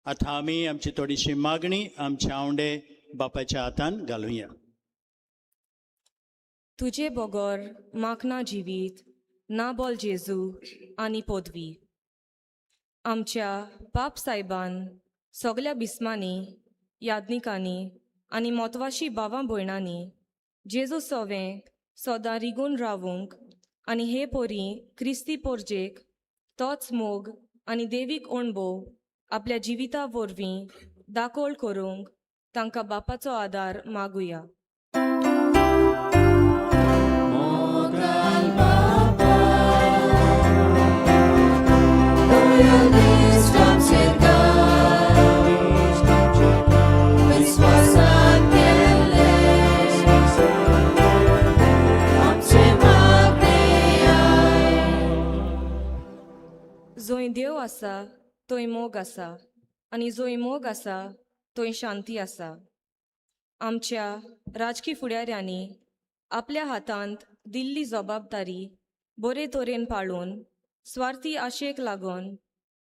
आतां आमी आमची थोडीशी मागणी आमच्या आवंडे बापाच्या हातान घालुया. तुजे बगर म्हाक ना जिवीत ना बोल जेजू आनी पदवी. आमच्या पाप सायबान सगल्या बिस्मांनी, याज्ञिकांनी आनी म्हत्वाशी भावां भयणांनी जेजू सोवें सदां रिगून रावूंक आनी हे पोरी क्रिस्ती पोरजेक तोच मोग आनी देवीक अणभव आपल्या जिविता वरवीं दाखोल करूंक तांकां बापाचो आदार मागुया. जंय देव आसा थंय मोग आसा आनी जंय मोग आसा थंय शांती आसा. आमच्या राजकी फुडाऱ्यांनी आपल्या हातांत दिल्ली जबाबदारी बरे तरेन पाळून स्वार्थी आशेक लागून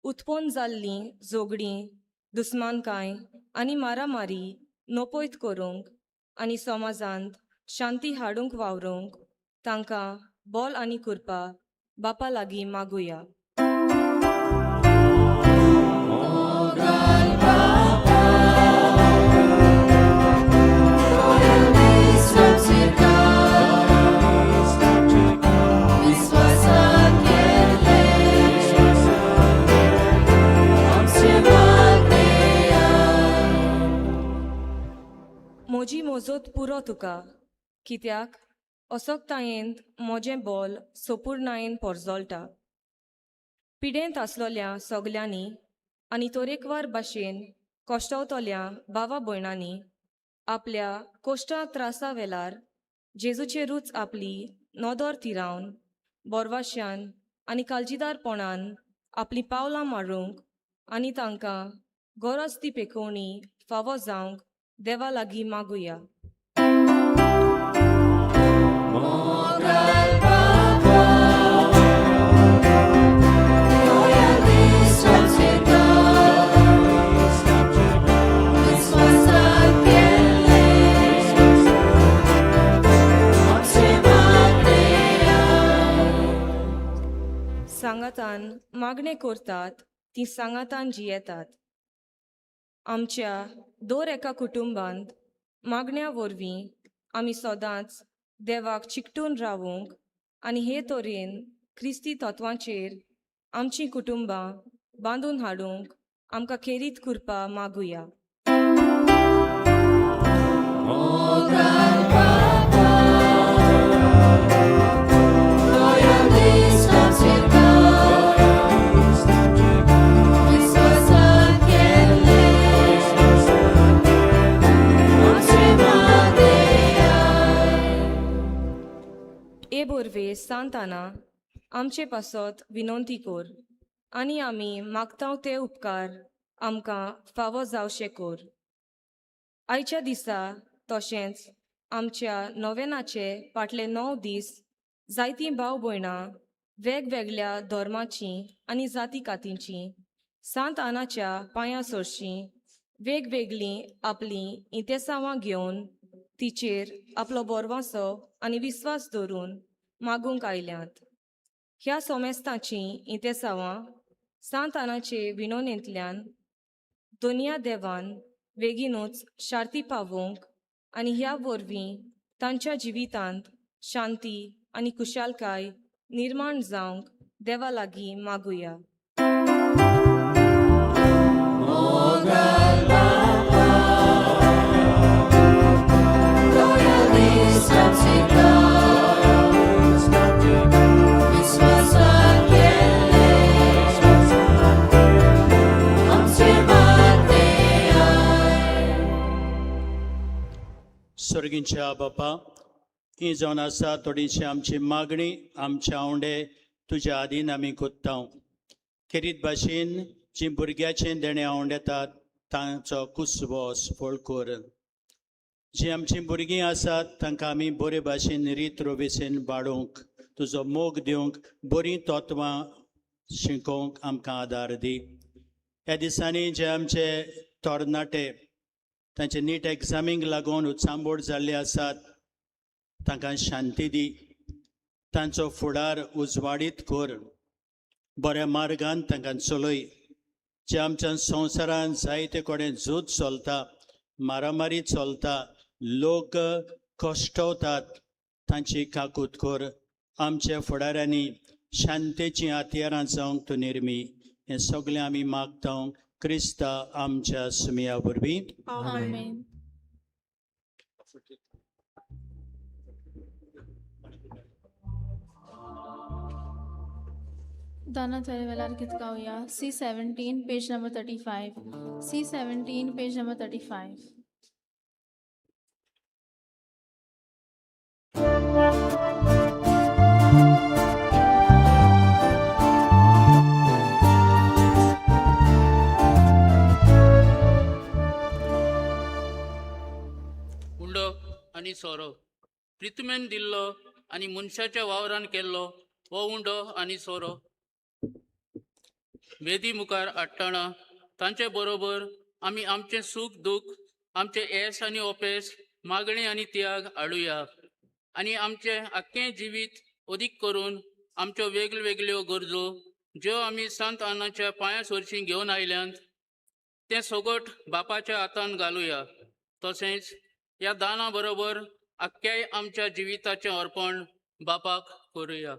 उत्पन्न जाल्लीं झगडीं, दुस्मानकाय आनी मारामारी नपयत करूंक आनी समाजांत शांती हाडूंक वावरूंक तांकां बोल आनी कृपा बापा लागीं मागुया. म्हजी मोजोत पुरो तुका, कित्याक असक्तायेंत म्हजें बोल सोपूर्णायेन पोरजोळटा. पिडेंत आसलोल्या सगल्यांनी आनी तरेकवार भाशेन कश्टवतल्या भावा भयणांनी आपल्या कोश्टा त्रासा वेलार जेजूचेरूच आपली नदर थिरावन बोरवाश्यान आनी काळजीदारपणान आपलीं पावलां मारूंक आनी तांकां गरज ती पेकोवणी फावो जावंक देवा लागीं मागुया. सांगातान मागणें करतात ती सांगातान जियेतात. आमच्या दर एका कुटुंबांत मागण्या वरवीं आमी सदांच देवाक चिकटून रावूंक आनी हे तरेन क्रिस्ती तत्वांचेर आमचीं कुटुंबां बांदून हाडूंक आमकां खेरीत कृपा मागुया. ए बोरवे सांताना आमचे पासत विनंती कोर आनी आमी मागता ते उपकार आमकां फावो जावशे कोर. आयच्या दिसा तशेंच आमच्या नोवेनाचे फाटले 9 दीस जायतीं भाव भयणां वेगवेगळ्या धर्माचीं आनी जाती कातींचीं सांत आनाच्या पांयां सरशीं वेगवेगळीं आपलीं इंतेसांवां घेवन तिचेर आपलो बोरवासो आनी विस्वास दवरून मागूंक आयल्यात. ह्या सोमेस्ताचीं इंतेसांवां सांत आनाचे विनोनेंतल्यान दोनया देवान बेगीनूच शार्ती पावोवंक आनी ह्या वरवीं तांच्या जिवितांत शांती आनी खुशालकाय निर्माण जावंक देवा लागीं मागुया. सर्गींच्या बापा, ही जावन आसा थोडीशी आमची मागणी, आमचे आवंडे तुज्या आदीन आमी कोत्ता. खेरीत भाशेन जी भुरग्याचें देणें आवंडेतात तांचो कुसवो सफळ कर. जी आमचीं भुरगीं आसात तांकां आमी बरे भाशेन रीत रोवेसेन वाडोवंक, तुजो मोग दिवंक, बरीं तत्वां शिकोवंक आमकां आदार दी. ह्या दिसांनी जे आमचे तरणाटे तांचे नीट एग्जामींक लागून उत्सांबोड जाल्ले आसात, तांकां शांती दी, तांचो फुडार उजवाडीत कर, बऱ्या मार्गान तांकां चलय। जे आमच्या संवसारांत जायते कडेन झूज चलता, मारामारी चलता, लोक कश्टवतात, तांची काकूत कर। आमच्या फुडाऱ्यांनी शांतेचीं हत्यारां जावंक तूं निर्मी। हें सगळें आमी मागता क्रिस्ता आमच्या सुमया वरवीं। आमेन। दाना थोड्या वेळार गीत गावया। C17 page number 35। C17 page number 35। उंडो आनी सोरो प्रितमेन दिल्लो आनी मनशाच्या वावरान केल्लो हो उंडो आनी सोरो वेदी मुखार हाडटना तांचे बरोबर आमी आमचें सूख दूख, आमचें येस आनी अपेस, मागणी आनी त्याग हाडुया आनी आमचें आख्खें जिवीत अदीक करून आमच्यो वेगवेगळ्यो गरजो ज्यो आमी संत आनाच्या पांया सरशीं घेवन आयल्यात तें सगट बापाच्या हातान घालुया। तशेंच ह्या दाना बरोबर आख्ख्याय आमच्या जिविताचें अर्पण बापाक करुया।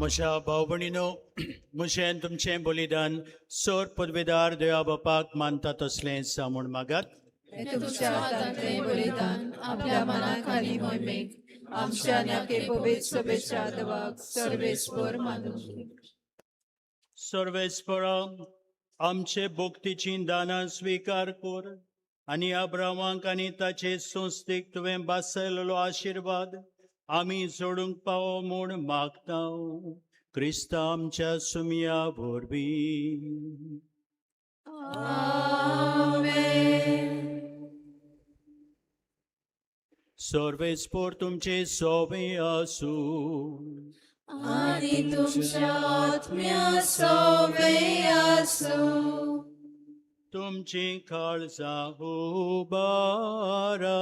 म्हज्या भाव भयणीनो, म्हजें तुमचें बलिदान सोर पदवेदार देवा बापाक मानता तसलें जावं म्हूण मागात। तुमच्या हातांतलें बलिदान आपल्या मना खाली मोहिमेक आमच्या नाके पवित्र सभेच्या देवाक सर्वेस्पर मानू। सर्वेस्परा आमचे भक्तीचीं दानां स्विकार कर आनी अब्रामाक आनी ताचे संस्थेक तुवें बासयलेलो आशिर्वाद आमी जोडूंक पावो म्हूण मागता क्रिस्ता आमच्या सुमया वरवीं। आमेन। सर्वेस्पोर तुमचे सोबे आसूं. आनी तुमच्या आत्म्या सोवे आसूं. तुमची काळजां उबारा.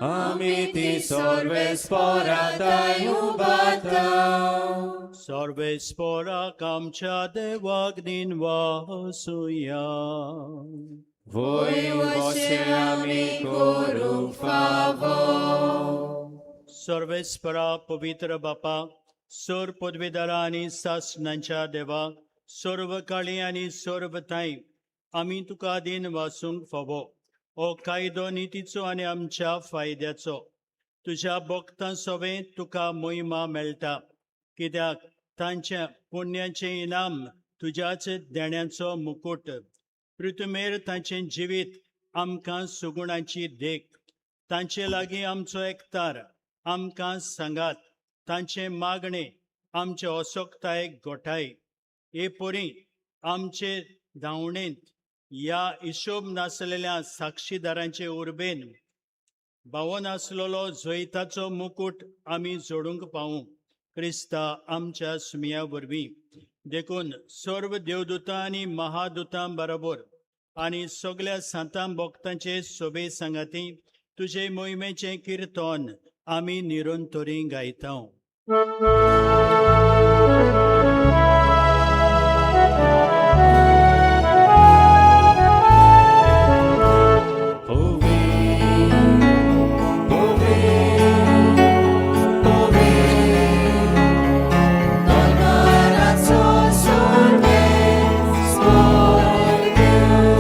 आमी ती सर्वेस्पोराताय उबाता. सर्वेस्पोराक आमच्या देवाक दिनवासुया. वय वशे आमी करूंक फावो. सर्वेस्परा पवित्र बापा, सोर पदवीदारा आनी सासणांच्या देवा, सर्व काळी आनी सर्व थांय आमी तुका दीन वासूंक फावो. हो कायदो नितीचो आनी आमच्या फायद्याचो. तुज्या भक्तां सोवें तुका मोहिमा मेळटा, कित्याक तांच्या पुण्याचें इनाम तुज्याच देण्याचो मुकूट. पृथुमेर तांचें जिवीत आमकां सुगुणाची देख. तांचे लागीं आमचो एकतार आमकां सांगात, तांचें मागणें आमचे असोक्तायेक गोठाय. हे परी आमचे धांवणेंत ह्या हिशोब नासलेल्या साक्षीदारांचे उर्बेन भावन आसलेलो जैताचो मुकूट आमी जोडूंक पावूं, क्रिस्ता आमच्या सुमया वरवीं. देखून सर्व देवदूतां आनी महादूतां बरोबर आनी सगल्या सांतां भक्तांचे सोबे सांगाती तुजे मोहिमेचें किर्तन आमी निरंतरी गायता. Ove, ove, ove. दोंगराचो सर्वेस्पोर देव,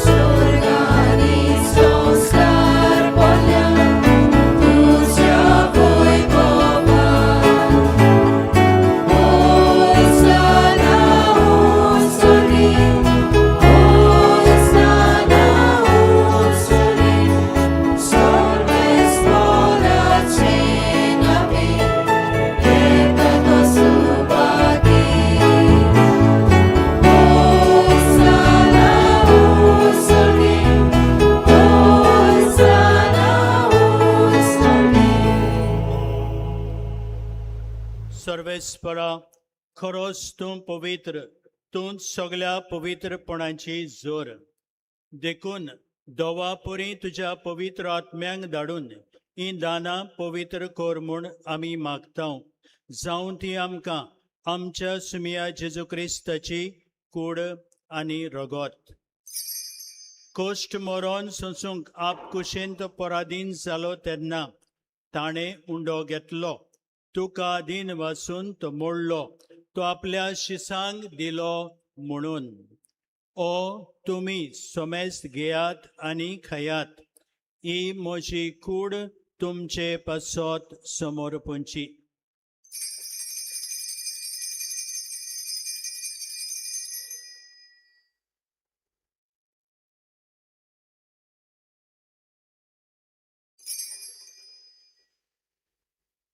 स्वर्गानी संस्कार पडल्या तुज्या वैभवान. होसाना उंचली, होसाना उंचली, सर्वेस्पोराचे नावे येता तो सुभागी. होसाना उंचली, होसाना उंचली. सर्वेस्परा, खरोच तूं पवित्र, तूं सगल्या पवित्रपणाची जोर. देखून दोवा पुरी तुज्या पवित्र आत्म्यांक धाडून हीं दानां पवित्र कर म्हूण आमी मागता, जावं ती आमकां आमच्या सुमिया जेजू क्रिस्ताची कूड आनी रगत. कोश्ट मरोन सोंसूंक आपकुशेन तो पराधीन जालो तेन्ना ताणें उंडो घेतलो, तुका दीन वासून तो मोडलो, तो आपल्या शिसांक दिलो म्हणून, ओ तुमी सोमेस्त घेयात आनी खायात, ही म्हजी कूड तुमचे पासत समर्पणची.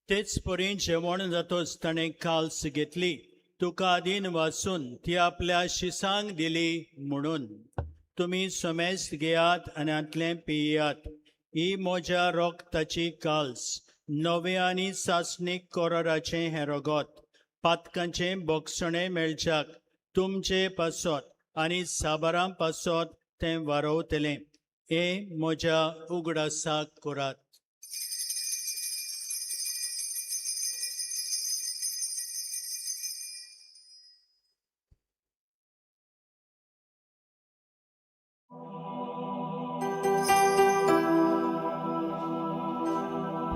तेच परी जेवण जातोच ताणें काल्स घेतली, तुका आदीन वासून ती आपल्या शिसांक दिली म्हणून, तुमी समेस्त घेयात आनी हांतलें पियात, ही म्हज्या रोगताची काल्स, नवें आनी सासणीक कोराराचें हें रगत, पातकांचें बोगसणें मेळच्याक तुमचे पासत आनी साबारां पासत तें वारवतलें. हें म्हज्या उगडासाक करात.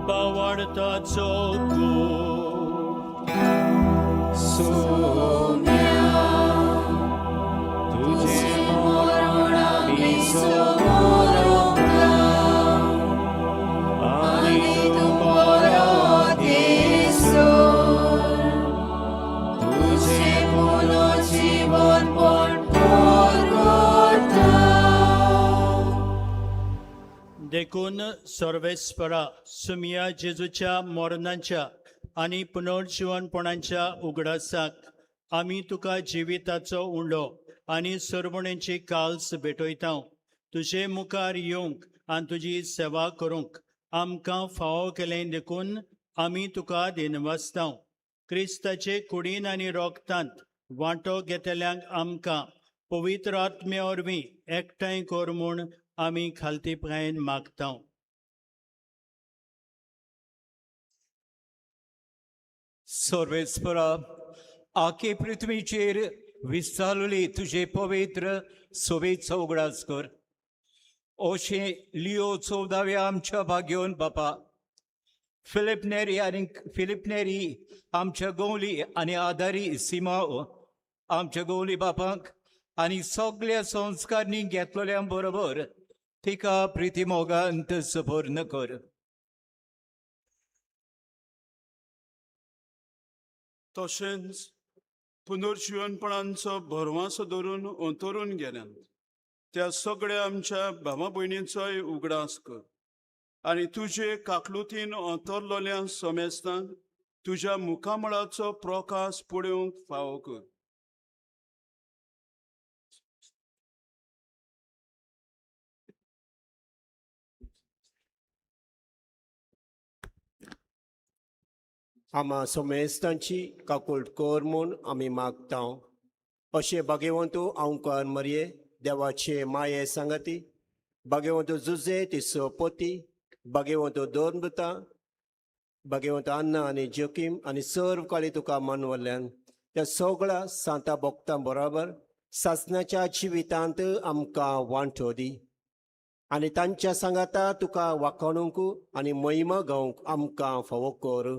बावडताचो गूट. सोम्या, तुझे मरण आमी समोरता, आनी आनी तूं तूं परत येसर तुझे तुजें पुनर्जीवनपण पोर करता. देखून सर्वेस्परा, सुमिया जेजूच्या मरणाच्या आनी पुनर्जिवनपणाच्या उगडासाक आमी तुका जिविताचो उंडो आनी सरवणेची काल्स भेटयता. तुजे मुखार येवंक आनी तुजी सेवा करूंक आमकां फावो केलें देखून आमी तुका दिनवासतांव. क्रिस्ताचे कुडीन आनी रोगतांत वांटो घेतल्यांक आमकां पवित्र आत्म्या वरवीं एकठांय कर म्हूण आमी खालतीपणान मागतांव. सर्वेस्परा, आखे पृथ्वीचेर विस्तारली तुजे पवित्र सोबेचो उगडास कर. अशें लिओ चवदाव्या आमच्या भाग्योन बापा, फिलिप नेरी आनी फिलिप नेरी आमच्या गोवली आनी आदारी सिमाव आमच्या गोवली बापांक आनी सगल्या संस्कारणी घेतलेल्या बरोबर तिका प्रिती मोगांत सुपूर्ण कर. तशेंच पुनर्जिवनपणांचो भरवासो धरून अंतरून गेल्यात त्या सगळ्या आमच्या भावा भयणींचोय उगडास कर आनी तुजे काकलुतीन अंतरलोल्या समेस्तांक तुज्या मुखामळाचो प्रकाश पळोवंक फावो कर. आमा सोमेस्तांची काकुळट कर म्हूण आमी मागता. अशें भाग्यवंत आंवकार मरये देवाचे माये सांगाती, भाग्यवंत जुजे तिसो पोती, भाग्यवंत दोन भाग्यवंत अन्ना आनी जोकीम आनी सर्व काळी तुका मनवल्ल्यान त्या सगळ्या सांता भोक्तां बरोबर सासणाच्या जिवितांत आमकां वांटो दी आनी तांच्या सांगाता तुका वाखाणूंक आनी महिमा गावंक आमकां फावो कर.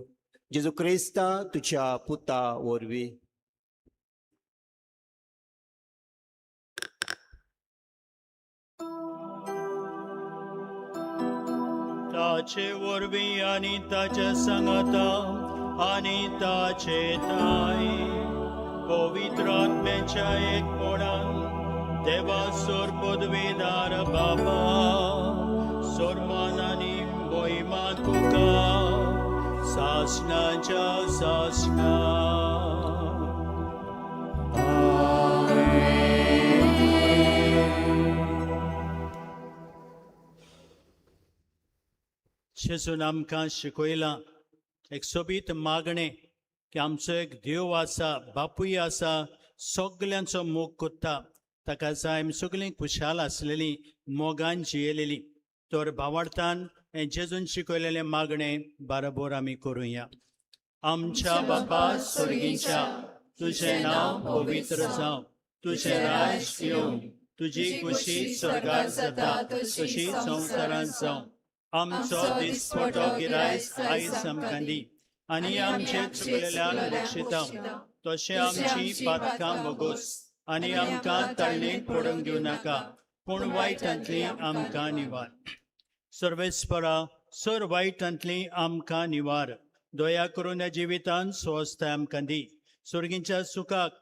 जेजू क्रिस्ता तुज्या पुता वरवीं. ताचे वरवीं आनी ताच्या सांगाता आनी ताचे ठांय पवित्र आत्म्याच्या एकपणान देवा सोर पदवीदार बाबा, सोरमान आनी मोहिमा तुका सासणाच्या सासणा. जेजून आमकां शिकयलां एक सोबीत मागणें की आमचो एक देव आसा, बापूय आसा, सगल्यांचो मोग कोत्ता, ताका जाय आमी सगळीं खुशाल आसलेलीं, मोगान जियेलेलीं. तर भावार्थान हें जेजून शिकयलेलें मागणें बाराबोर आमी करुया. आमच्या बापा स्वर्गीच्या, तुजें नांव पवित्र जावं, तुजें राज येवं, तुजी खुशी स्वर्गार जाता तशी संवसारांत जावं. आमचो दिसपटो गिरायस आयज आमकां दी आनी आमचे चुकलेल्यांक बक्षिता तशें आमची पातकां भोगोस आनी आमकां तळणेक पडूंक दिवं नाका, पूण वायटांतली आमकां निवार. सर्वेस्परा, सर वायटांतली आमकां निवार. दया करून ह्या जिवितांत स्वस्थ आमकां दी, स्वर्गींच्या सुखाक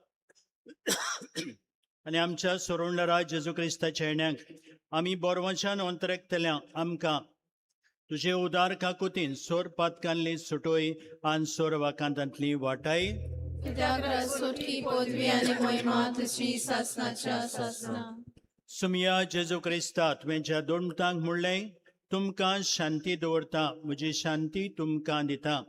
आनी आमच्या सोरोंडरा जेजू क्रिस्ताच्या येण्याक आमी बोरवंशान अंतरेकतल्या आमकां तुजे उदार काकुतीन सोर पातकांतली सुटोय आनी सोर वाकांतांतली वाटाय. कित्याक सुटकी पदवी आनी महिमा तुजी सासणाच्या सासणा. सुमिया जेजू क्रिस्ता, तुवें ज्या दोन मुतांक म्हणलें तुमकां शांती दवरता, म्हजी शांती तुमकां दिता,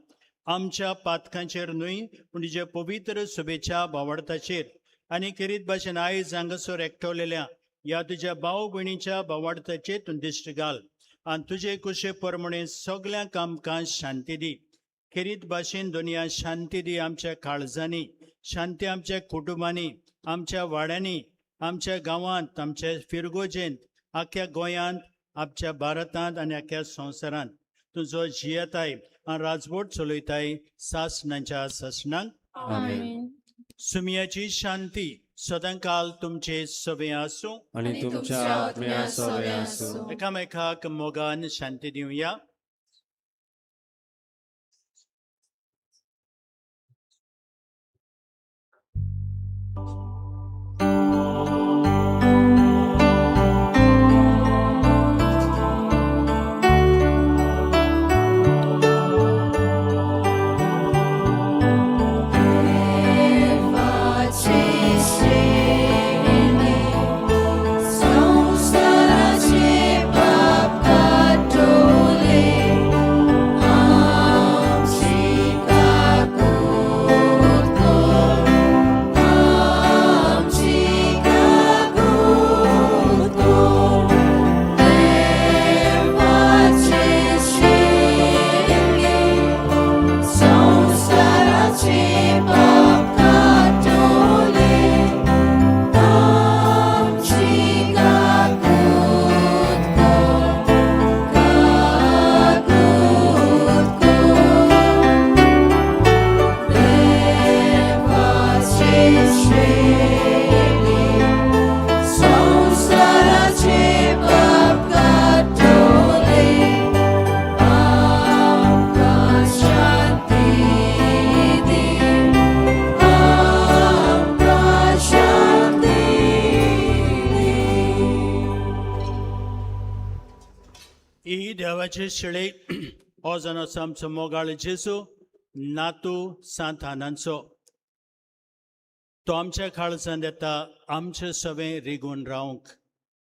आमच्या पातकांचेर न्हय पूण तुज्या पवित्र शुभेच्छा भावार्थाचेर आनी खेरीत भाशेन आयज हांगासर एकठवलेल्या ह्या तुज्या भाव भयणीच्या भावार्थाचेर तूं दिश्ट घाल आनी तुजे कुशे प्रमाणे सगळ्यांक आमकां शांती दी. खेरीत भाशेन दुनिया शांती दी आमच्या काळजांनी, शांती आमच्या कुटुंबांनी, आमच्या वाड्यांनी, आमच्या गांवांत, आमच्या फिरगोजेंत, आख्या गोंयांत, आमच्या भारतांत आनी आख्या संवसारांत. तुजो जियेताय आनी राजवट चलयताय सासणाच्या सासणाक. आमेन. सुमियाची शांती सदांकाल तुमचे सवे आसूं आनी तुमच्या आत्म्या सवे आसूं. एकामेकाक मोगान शांती दिवया. संसाराचे पाप देवाचे शिळे हो जावन आसा आमचो मोगाळ जेजू नातू सांत आनांचो. तो आमच्या काळजान येता आमचे सवें रिगून रावंक,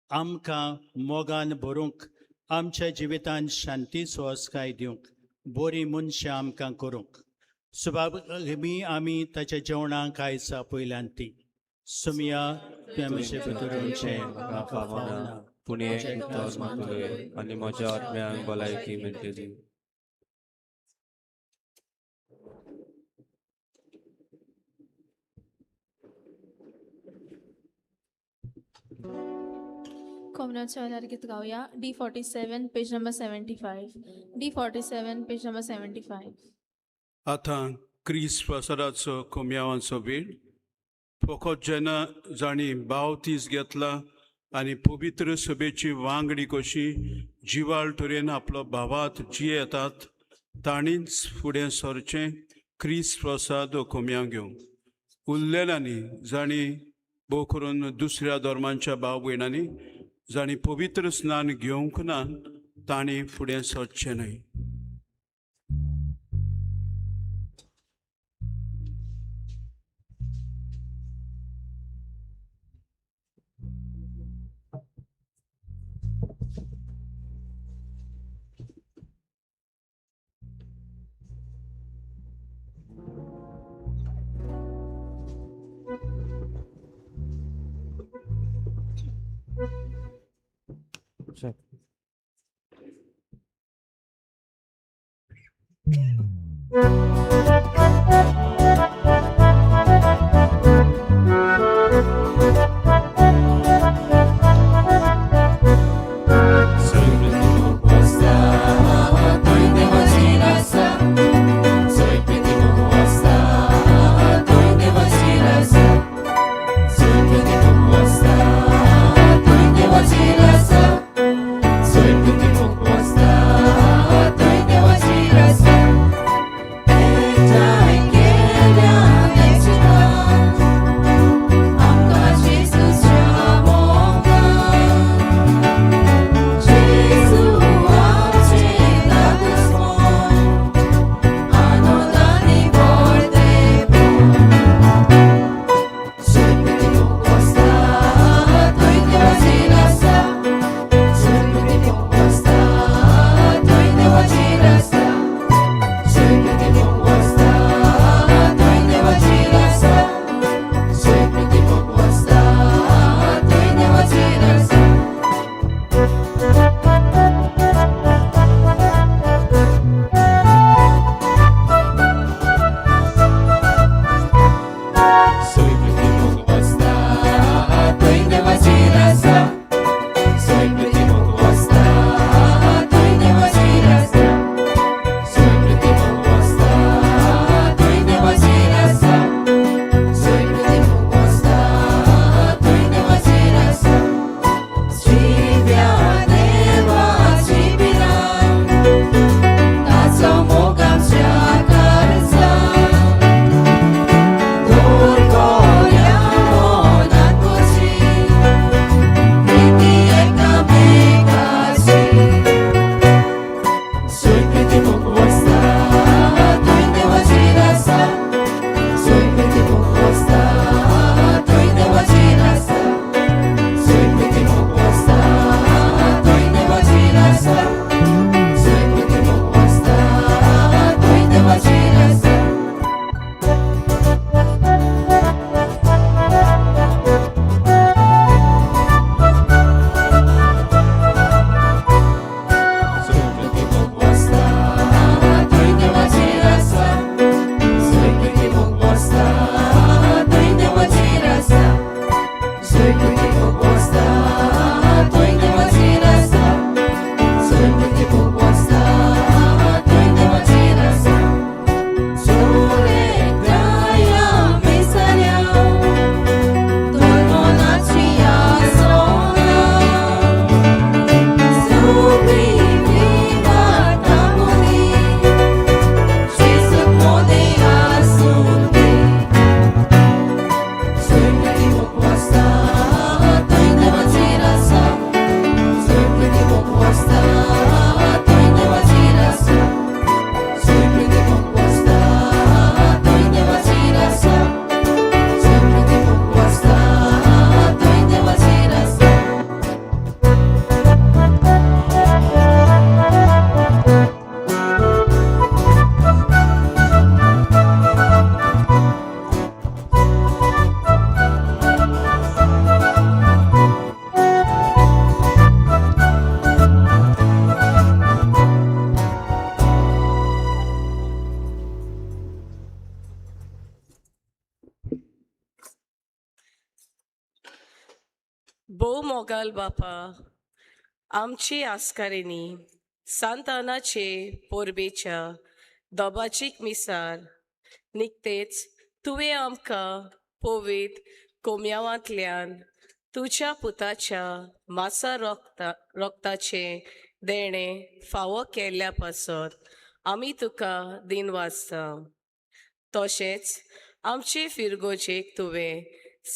आमकां मोगान भरूंक, आमच्या जिवितान शांती सुवासकाय दिवंक, बरीं मनशां आमकां करूंक. सुबाबी आमी ताच्या जेवणाक आयज आपयल्यान ती सुमिया तुवें आमचे भितर येवचें म्हाका फावना, पूण एक उतर मात उलय आनी म्हज्या आत्म्याक भलायकी मेळटली. कोमनाच्या वेळार गीत गावया D47 page number 75. D47 page number 75. आतां क्रिस्त प्रसादाचो कोम्यावांचो वेळ. फकत जेन्ना जांणी बावतीस घेतला आनी पवित्र सभेची वांगडी कशी जिवाळ तरेन आपलो भावात जियेतात ताणीच फुडें सरचें क्रिस्त प्रसाद कोम्यांव घेवंक. उरलेल्यांनी जांणी भोव करून दुसऱ्या धर्मांच्या भाव भयणांनी जांणी पवित्र स्नान घेवंक ना तांणी फुडें सरचें न्हय. Soy भोव मोगाल बापा, आमची आस्कारिणी सांतानाचे पोरबेच्या दोबाचीक मिसार निकतेच तुवें आमकां पवित्र कोम्यावांतल्यान तुज्या पुताच्या मासा रोगताचें देणें फावो केल्ल्या पासत आमी तुका दिनवासता. तशेंच आमचे फिरगोजेक तुवें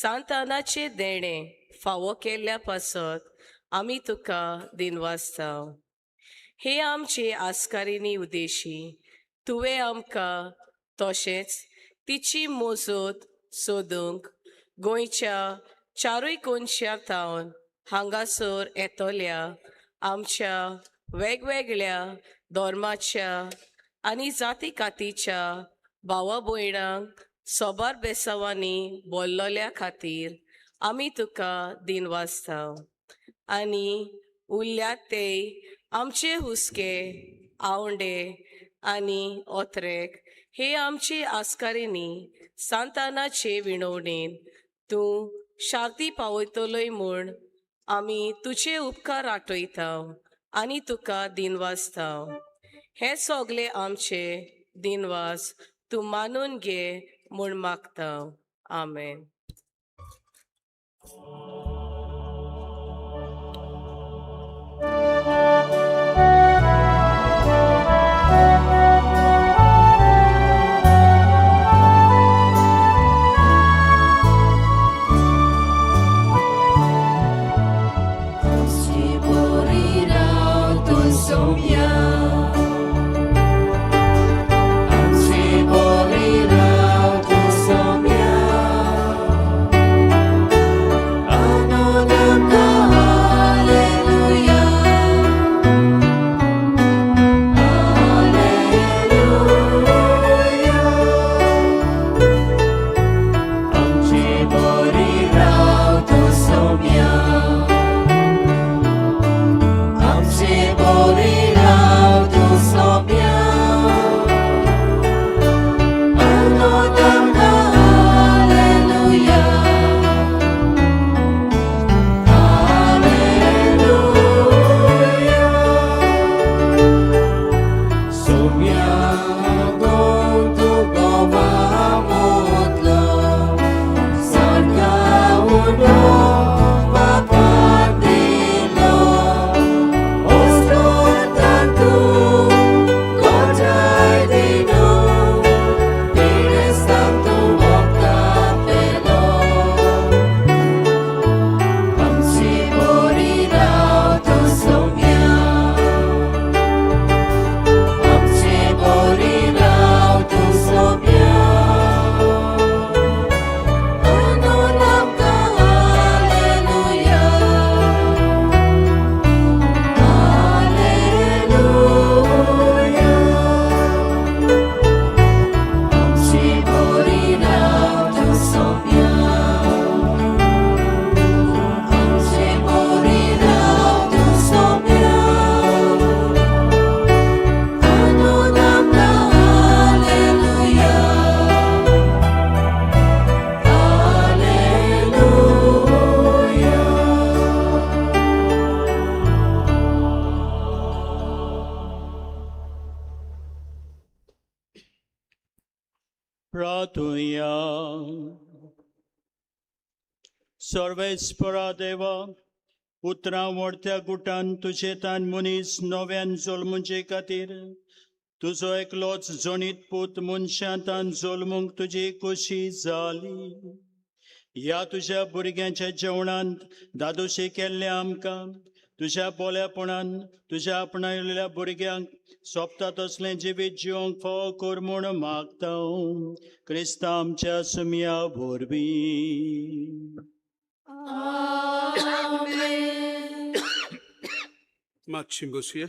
सांतानाचें देणें फावो केल्ल्या पासत आमी तुका दिनवासता. हे आमचे आस्कारिणी उदेशी तुवें आमकां तशेंच तिची मोजत सोदूंक गोंयच्या चारूय कोनशां थावन हांगासर येतल्या आमच्या वेगवेगळ्या धर्माच्या आनी जाती कातीच्या भावा भयणांक सोबार बेसावांनी बोल्लोल्या खातीर आमी तुका दिनवासता. आनी उरल्यात ते आमचे हुस्के आवंडे आनी ओत्रेक हे आमचे आस्कारिणी सांतानाचे विणवणेन तूं शांती पावयतलोय म्हूण आमी तुजे उपकार आठयता आनी तुका दिनवासता. हे सगळे आमचे दिनवास तूं मानून घे म्हूण मागता. आमेन. प्रार्थुया. सर्वेस्परा देवा, उतरां व्हडत्या गुटान तुजे तान मनीस नव्यान जल्मुचे खातीर तुजो एकलोच जणीत पूत मनशांतान जल्मूंक तुजी खोशी जाली. ह्या तुज्या भुरग्यांच्या जेवणांत दादोशी केल्ल्या आमकां तुज्या बोल्यापणान तुज्या आपणायल्ल्या भुरग्यांक सोंपता तसलें जिवीत जिवंक फावो कर म्हूण मागता, क्रिस्तांव आमच्या सुमया वरवीं. मातशी बसया.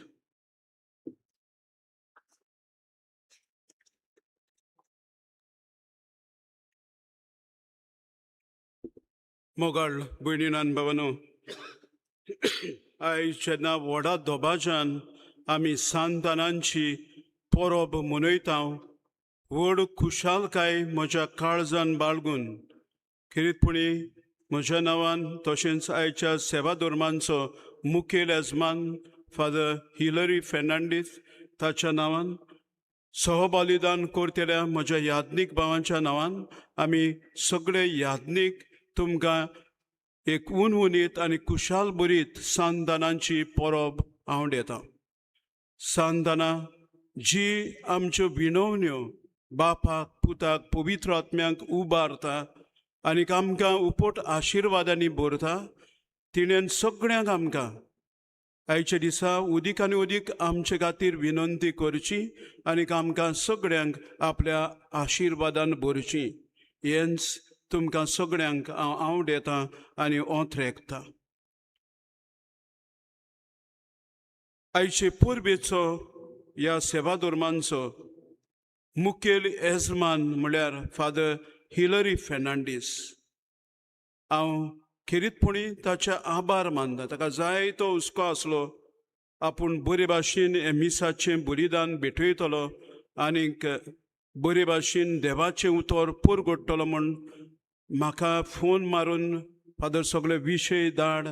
मोगाळ भयणीन भावानो, आयज जेन्ना व्हडा दबाज्यान आमी सांतानांची परब मनयता, व्हड खुशालकाय म्हज्या काळजान बाळगून खेरीतपणी म्हज्या नांवान तशेंच आयच्या सेवा धर्मांचो मुखेल येजमान फादर हिलरी फेर्नांडीस ताच्या नांवान, सहबलिदान करतल्या म्हज्या याज्ञीक भावांच्या नांवान आमी सगळे याज्ञीक तुमकां एक उनउनीत आनी कुशाल बरीत सांदानांची परब आंवडेता। सांदानां जी आमच्यो विनवण्यो बापाक, पुताक, पवित्र आत्म्याक उबारता आनी आमकां उपट आशिर्वादांनी भरता, तिणेन सगळ्यांक आमकां आयच्या दिसा उदीक आनी उदीक आमचे खातीर विनंती करची आनी आमकां सगळ्यांक आपल्या आशिर्वादान भरची। हेंच तुमकां सगळ्यांक हांव आंवडेता आनी ओंथरेकता। आयचे परबेचो ह्या सेवा धर्मांचो मुखेल येजमान म्हळ्यार फादर हिलरी फेर्नांडीस। हांव खेरीतपणी ताचे आभार मानता। ताका जायतो हुस्को आसलो आपूण बरे भाशेन हे मिसाचें बलिदान भेटयतलो आनीक बरे भाशेन देवाचें उतर परगडटलो म्हूण म्हाका फोन मारून फादर सगळे विशय धाड,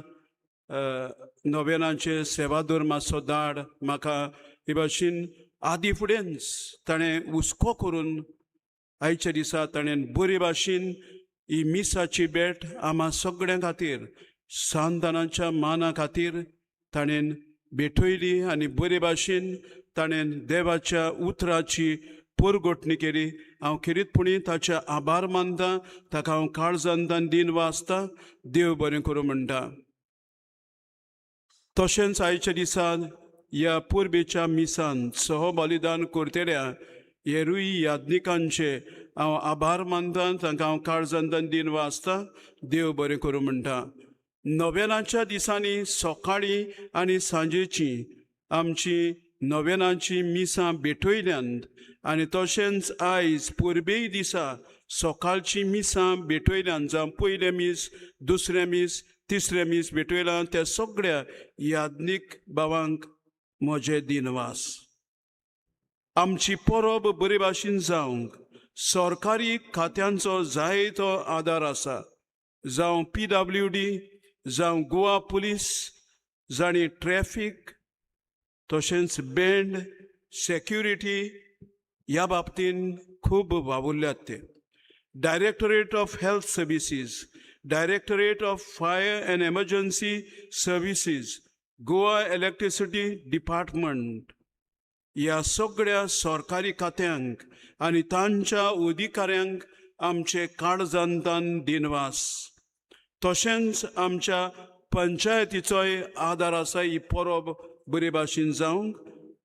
नोवेनाचे सेवा धर्माचो धाड म्हाका। हे भाशेन आदी फुडेंच ताणें हुस्को करून आयच्या दिसा ताणें बरे भाशेन ही मिसाची भेट आमा सगळ्यां खातीर सांतानाच्या माना खातीर ताणें भेटयली आनी बरे भाशेन ताणें देवाच्या उतराची परगटणी केली। हांव खेरीतपणी ताचे आभार मानता, ताका हांव काळजांतान दिन वाचता, देव बरें करूं म्हणटा। तशेंच आयच्या दिसा ह्या परबेच्या मिसान सहबलिदान करतल्या हेरूय याज्ञिकांचे हांव आभार मानता, तांकां हांव काळजांतान दिन वाचता, देव बरें करूं म्हणटा। नोवेनाच्या दिसांनी सकाळीं आनी सांजेची आमची नोवेनाची मिसां भेटयल्यान आनी तशेंच आयज परबेय दिसा सकाळची मिसां भेटयल्यान, जावं पयलें मीस, दुसरें मीस, तिसरें मीस भेटयलां, त्या सगळ्या याज्ञीक भावांक म्हजें दिनवास। आमची परब बरे भाशेन जावंक सरकारी खात्यांचो जायतो आदार आसा, जावं PWD, जावं गोवा पुलीस, जांणी ट्रॅफीक तशेंच बँड सेक्युरिटी ह्या बाबतीन खूब वावुरल्यात ते। Directorate of health services, directorate of fire and emergency services, Goa electricity department ह्या सगळ्या सरकारी खात्यांक आनी तांच्या अधिकाऱ्यांक आमचे काळजांतान दिनवास। तशेंच आमच्या पंचायतीचोय आदार आसा ही परब बरे भाशेन जावंक,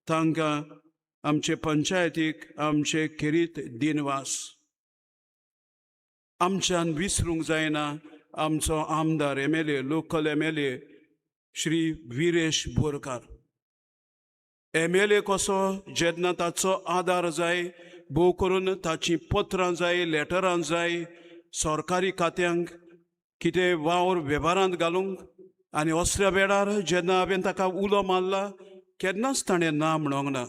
तांकां आमचे पंचायतीक आमचे खेरीत दिनवास। आमच्यान विसरूंक जायना आमचो आमदार MLA, local MLA Shri Viresh Borkar. MLA कसो जेन्ना ताचो आदार जाय, भोव करून ताचीं पत्रां जाय, लेटरां जाय सरकारी खात्यांक कितें वावर वेव्हारांत घालूंक, आनी असल्या वेळार जेन्ना हांवें ताका उलो मारला केन्नाच ताणें ना म्हणोंक ना।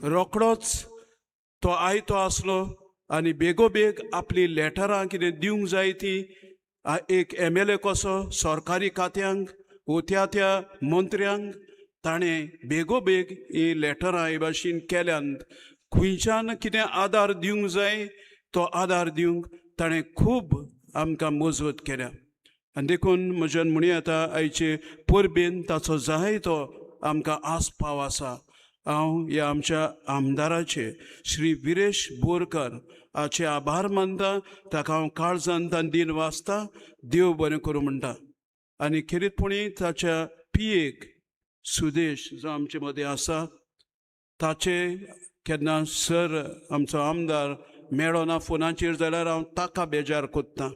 रोखडोच तो आयतो आसलो आनी बेगोबेग आपली लेटरां कितें दिवंक जाय ती एक MLA कसो सरकारी खात्यांक वो त्या त्या मंत्र्यांक ताणें बेगोबेग ही लेटरां हे भाशेन केल्यान खंयच्यान कितें आदार दिवंक जाय तो आदार दिवंक ताणें खूब आमकां मजत केल्या। आनी देखून म्हज्यान म्हणूं येता आयचे परबेन ताचो जायतो आमकां आस्पाव आसा। हांव ह्या आमच्या आमदाराचे श्री विरेश बोरकर हाचे आभार मानता, ताका हांव काळजांतान दिन वाचता, देव बरें करूं म्हणटा। आनी खेरीतपणी ताच्या पियेक सुदेश जो आमचे मदें आसा ताचे केन्ना सर आमचो आमदार मेळना ना फोनाचेर जाल्यार हांव ताका बेजार कोत्ता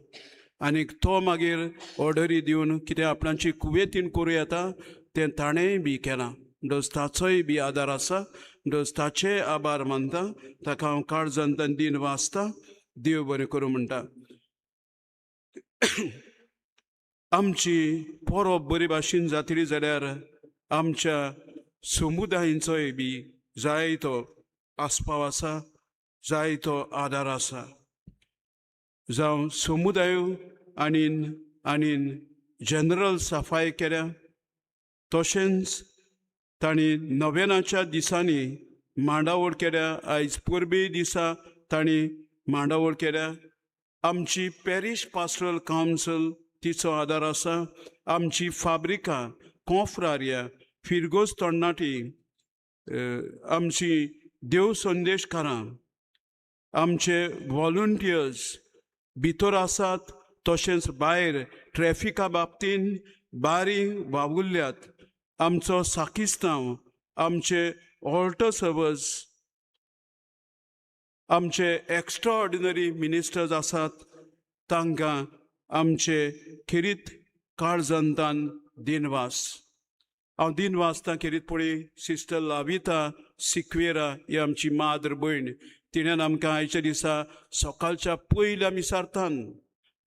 आनी तो मागीर ऑर्डरी दिवन कितें आपणाची कुवेतीन करूं येता तें ताणेंय बी केलां। म्हणटकच ताचोय बी आदार आसा, म्हणटकच ताचेय आभार मानता, ताका हांव काळजांतान दिन वाचता, देव बरें करूं म्हणटा। आमची परब बरी भाशेन जातली जाल्यार आमच्या समुदायांचोय बी जायतो आस्पाव आसा, जायतो आदार आसा। जावं समुदाय आनी आनी जनरल सफाय केल्या. तशेंच तांणी नवेनाच्या दिसांनी मांडावळ केल्या. आयज परबे दिसा तांणी मांडावळ केल्या. आमची पॅरीश पास्टरल कावन्सील तिचो आदार आसा. आमची फाब्रिका कोंफ्रारिया फिरगोज तरणाटी, आमची देव संदेशकारां, आमचे वॉलंटियर्स भितर आसात, तशेंच भायर ट्रॅफिका बाबतीन बारी वावुरल्यात. आमचो साकिस्तांव, आमचे ऑल्टर सर्वर्स, आमचे एक्स्ट्रा ऑर्डिनरी मिनिस्टर्स आसात, तांकां आमचे खेरीत काळजंतान दिनवास. हांव दिनवासतां खेरीत पळय सिस्टर लाविता सिक्वेरा ही आमची माद्र भयण, तिणें आमकां आयच्या दिसा सकाळच्या पयल्या मिसार्थान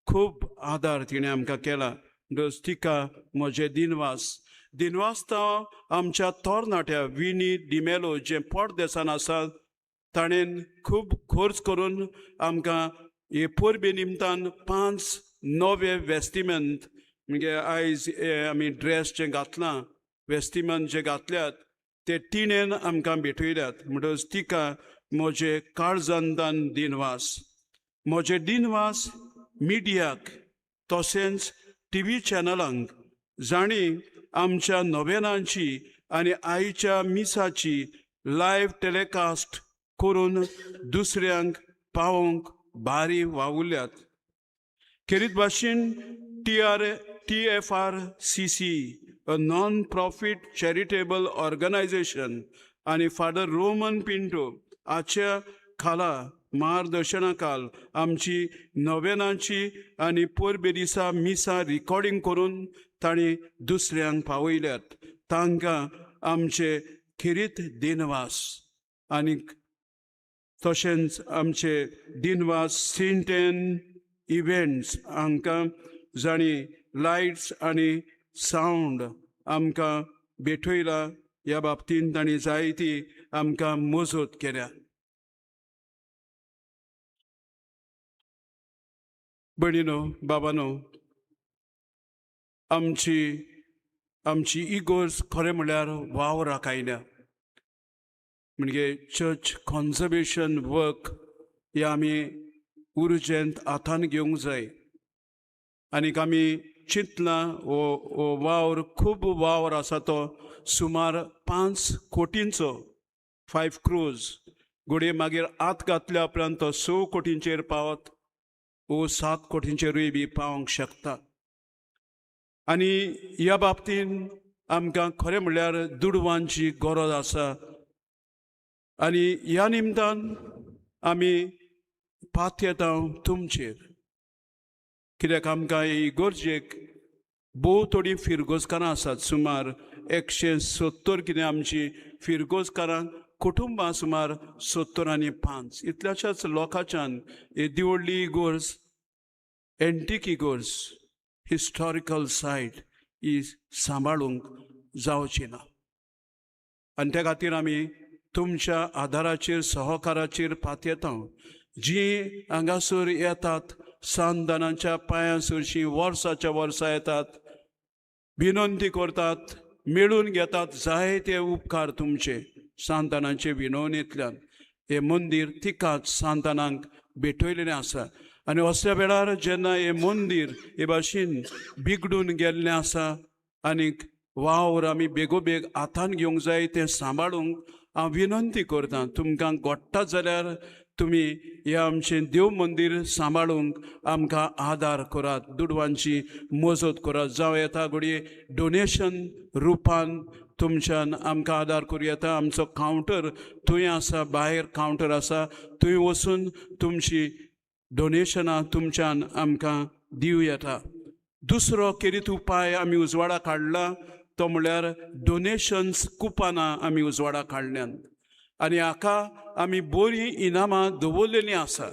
खूब आदार तिणें आमकां केला. म्हणटकच तिका म्हजें दिनवास. दिनवासता आमच्या तरणाट्या विनी डिमेलो जे परदेसान आसात, ताणें खूब खर्च करून आमकां हे परबे निमतान 5 नवे वेस्टिमेंत, म्हणजे आयज हे आमी ड्रेस जे घातलां, वेस्टिमेंत जे घातल्यात ते तिणेन आमकां भेटयल्यात. म्हणटकच तिका म्हजे काळजंदान दिनवास. म्हजे दिनवास मिडियाक तशेंच टीव्ही चॅनलांक, जांणी आमच्या नवेनांची आनी आयच्या मिसाची लायव्ह टेलिकास्ट करून दुसऱ्यांक पावोवंक भारी वावुरल्यात. खेरीत भाशेन TFRCC, a non profit charitable organisation, आनी फादर रोमन पिंटो हाच्या खाला मार्गदर्शनाखाल आमची नवेनांची आनी परबे दिसा मिसां रिकॉर्डिंग करून तांणी दुसऱ्यांक पावयल्यात. तांकां आमचे खेरीत दिनवास. आनी तशेंच आमचे दिनवास सेंट एन इव्हेंट्स हांकां, जांणी लायट्स आनी सावंड आमकां भेटयला, ह्या बाबतीन तांणी जायती आमकां मजत केल्या. भयणीनो बाबानो, आमची आमची इगोर्ज खरें म्हणल्यार वावराक आयल्या. म्हणजे चर्च कॉन्जर्वेशन वर्क हे आमी उर्जेंत हातान घेवंक जाय. आनीक आमी चिंतलां हो हो वावर खूब वावर आसा, तो सुमार 5 कोटींचो, 5 क्रोज. घडये मागीर हात घातल्या उपरांत तो 6 कोटींचेर पावत वो 7 कोटींचेरूय बी पावंक शकता. आनी ह्या बाबतीन आमकां खरें म्हणल्यार दुडवांची गरज आसा. आनी ह्या निमतान आमी पातयेता तुमचेर, कित्याक आमकां ही गरजेक भोव थोडीं फिरगोजकारां आसात, सुमार 170 कितें आमची फिरगोजकारां कुटुंबां, सुमार 70 आनी 5 इतल्याशाच लोकांच्यान येदी व्हडली इगोर्ज, एंटीक इगोर्ज, हिस्टॉरिकल सायट ही सांबाळूंक जावची ना. आनी त्या खातीर आमी तुमच्या आदाराचेर सहकाराचेर पातयेता. जीं हांगासर येतात सांदानाच्या पांयां सरशीं वर्साच्या वर्सां येतात, विनंती करतात, मेळून घेतात जायते उपकार तुमचे सांतानाचे विनवणेंतल्यान. हें मंदीर तिकाच सांतानांक भेटयलेलें आसा. आनी असल्या वेळार जेन्ना हें मंदीर हे भाशेन बिगडून गेल्लें आसा आनीक वावर आमी बेगोबेग हातान घेवंक जाय तें सांबाळूंक हांव विनंती करतां तुमकां. घडटा जाल्यार तुमी हें आमचें देव मंदीर सांबाळूंक आमकां आदार करात, दुडवांची मजत करात. जावं येता घडये डोनेशन रुपान तुमच्यान आमकां आदार करूं येता. आमचो कावंटर थंय आसा, भायर कावंटर आसा, थंय वचून तुमची डोनेशनां तुमच्यान आमकां दिवं येता. दुसरो खेरीत उपाय आमी उजवाडा काडला तो म्हणल्यार डोनेशन्स कुपानां आमी उजवाडा काडल्यात आनी हाका आमी बरीं इनामां दवरलेलीं आसा.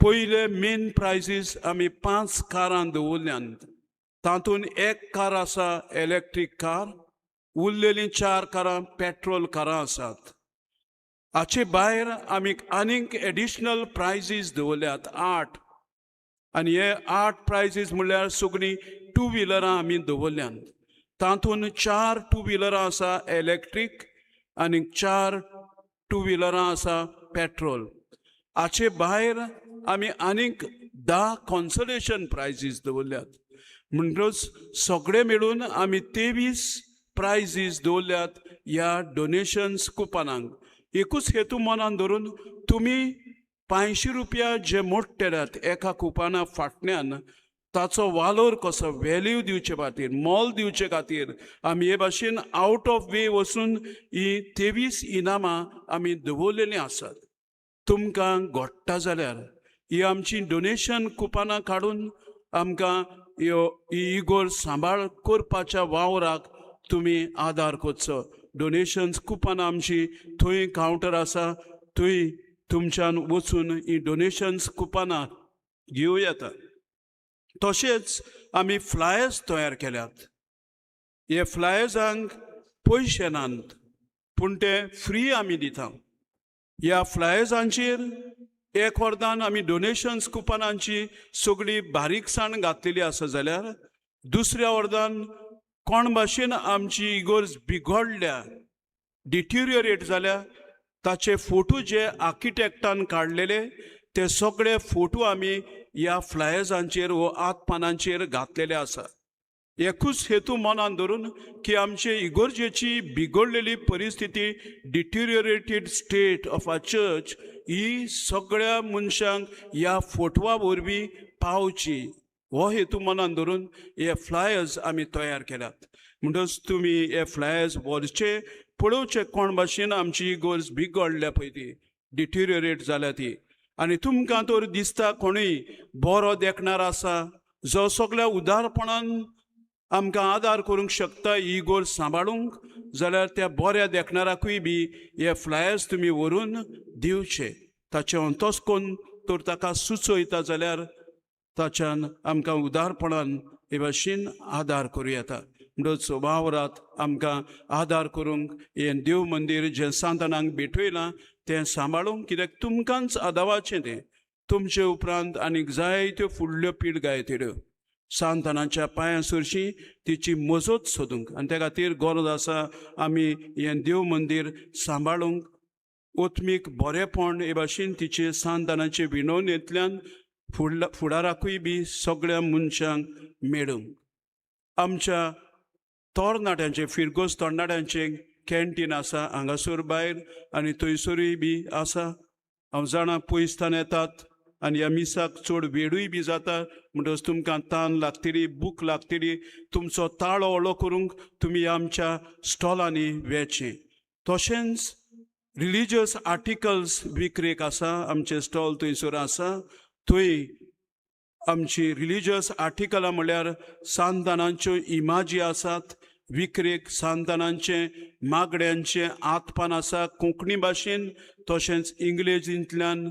पयले मेन प्रायजीस आमी 5 कारां दवरल्यांत, तातूंत एक कार आसा इलेक्ट्रीक कार, उरलेलीं 4 कारां पेट्रोल कारां आसात. हाचे भायर आमी आनीक एडिशनल प्रायजीस दवरल्यात 8. आनी हे 8 प्रायजीस म्हणल्यार सगळीं टू व्हिलरां आमी दवरल्यात. तातूंत 4 टू व्हिलरां आसा इलेक्ट्रीक आनी 4 टू व्हिलरां आसा पेट्रोल. हाचे भायर आमी आनीक 10 कॉन्सोलेशन प्रायजीस दवरल्यात. म्हणटच सगळे मेळून आमी 23 प्रायजीस दवरल्यात ह्या डोनेशन्स कुपनांक. एकूच हेतू मनान धरून तुमी 500 रुपया जे मोडटल्यात एका कुपना फाटल्यान ताचो वालोर कसो वेल्यू दिवचे खातीर, मोल दिवचे खातीर आमी हे भाशेन आवट ऑफ वे वचून ही 23 इनामां आमी दवरलेलीं आसात. तुमकां घडटा जाल्यार ही आमची डोनेशन कुपनां काडून आमकां ह्यो ही इगोर्ज सांबाळ करपाच्या वावराक तुमी आदार करचो. डोनेशन्स कुपनां आमची थंय कावंटर आसा, थंय तुमच्यान वचून ही डोनेशन्स कुपनां घेवं येता. तशेंच आमी फ्लायर्स तयार केल्यात. हे फ्लायर्सांक पयशे नात पूण ते फ्री आमी दिता. ह्या फ्लायर्सांचेर एक अर्दान आमी डोनेशन्स कुपनांची सगळी बारीकसाण घातलेली आसा जाल्यार दुसऱ्या अर्दान कोण भाशेन आमची इगोर्ज बिगडल्या, डिट्युरियरेट जाल्या ताचे फोटो जे आर्किटेक्टान काडलेले ते सगळे फोटो आमी ह्या फ्लायर्सांचेर वो आतपानांचेर घातलेले आसा. एकूच हेतू मनान धरून की आमचे इगोर्जेची बिगडलेली परिस्थिती, deteriorated state of a church ही सगळ्या मनशांक ह्या फोटवा वरवीं पावची, हो हेतू मनान धरून हे फ्लायर्स आमी तयार केल्यात. म्हणटच तुमी हे फ्लायर्स व्हरचे, पळोवचे कोण भाशेन आमची इगोर्ज बिगडल्या पळय ती, डिट्युरियरेट जाल्या ती. आनी तुमकां तर दिसता कोणूय बरो देखणार आसा जो सगळ्या उदारपणान आमकां आदार करूंक शकता ही इगोर्ज सांबाळूंक जाल्यार त्या बऱ्या देखणाराकूय बी हे फ्लायर्स तुमी व्हरून दिवचे. ताचें अंतोस कोन्न तर ताका सुचयता जाल्यार ताच्यान आमकां उदारपणान हे भाशेन आदार करूं येता. म्हणटच वावरात आमकां आदार करूंक हें देव मंदीर जें सांतानाक भेटयलां तें सांबाळूंक, कित्याक तुमकांच आदावाचें तें. तुमचे उपरांत आनीक जायत्यो फुडल्यो पिळग्यो येतल्यो सांतानाच्या पांयां सरशी तिची मजत सोदूंक. आनी त्या खातीर गरज आसा आमी हें देव मंदीर सांबाळूंक, ओत्मीक बरेपण हे भाशेन तिचे सांतानाचे विनवणेंतल्यान फुडाराकूय बी सगळ्या मनशांक मेळूंक. आमच्या तरणाट्यांचें, फिरगोज तरणाट्यांचें कॅन्टीन आसा हांगासर भायर आनी थंयसरूय बी आसा. हांव जाणा पयसतान येतात आनी ह्या मिसाक चड वेळूय बी जाता, म्हणटच तुमकां तान लागतली, भूक लागतली, तुमचो ताळो ओलो करूंक तुमी आमच्या स्टॉलांनी वेचें. तशेंच रिलिजियस आर्टिकल्स विक्रेक आसा, आमचें स्टॉल थंयसर आसा. थंय आमची रिलिजियस आर्टिकलां म्हणल्यार सांतानांच्यो इमाजी आसात विक्रेक, सांतानांचें मागड्यांचें आतपान आसा कोंकणी भाशेन तशेंच इंग्लेजींतल्यान.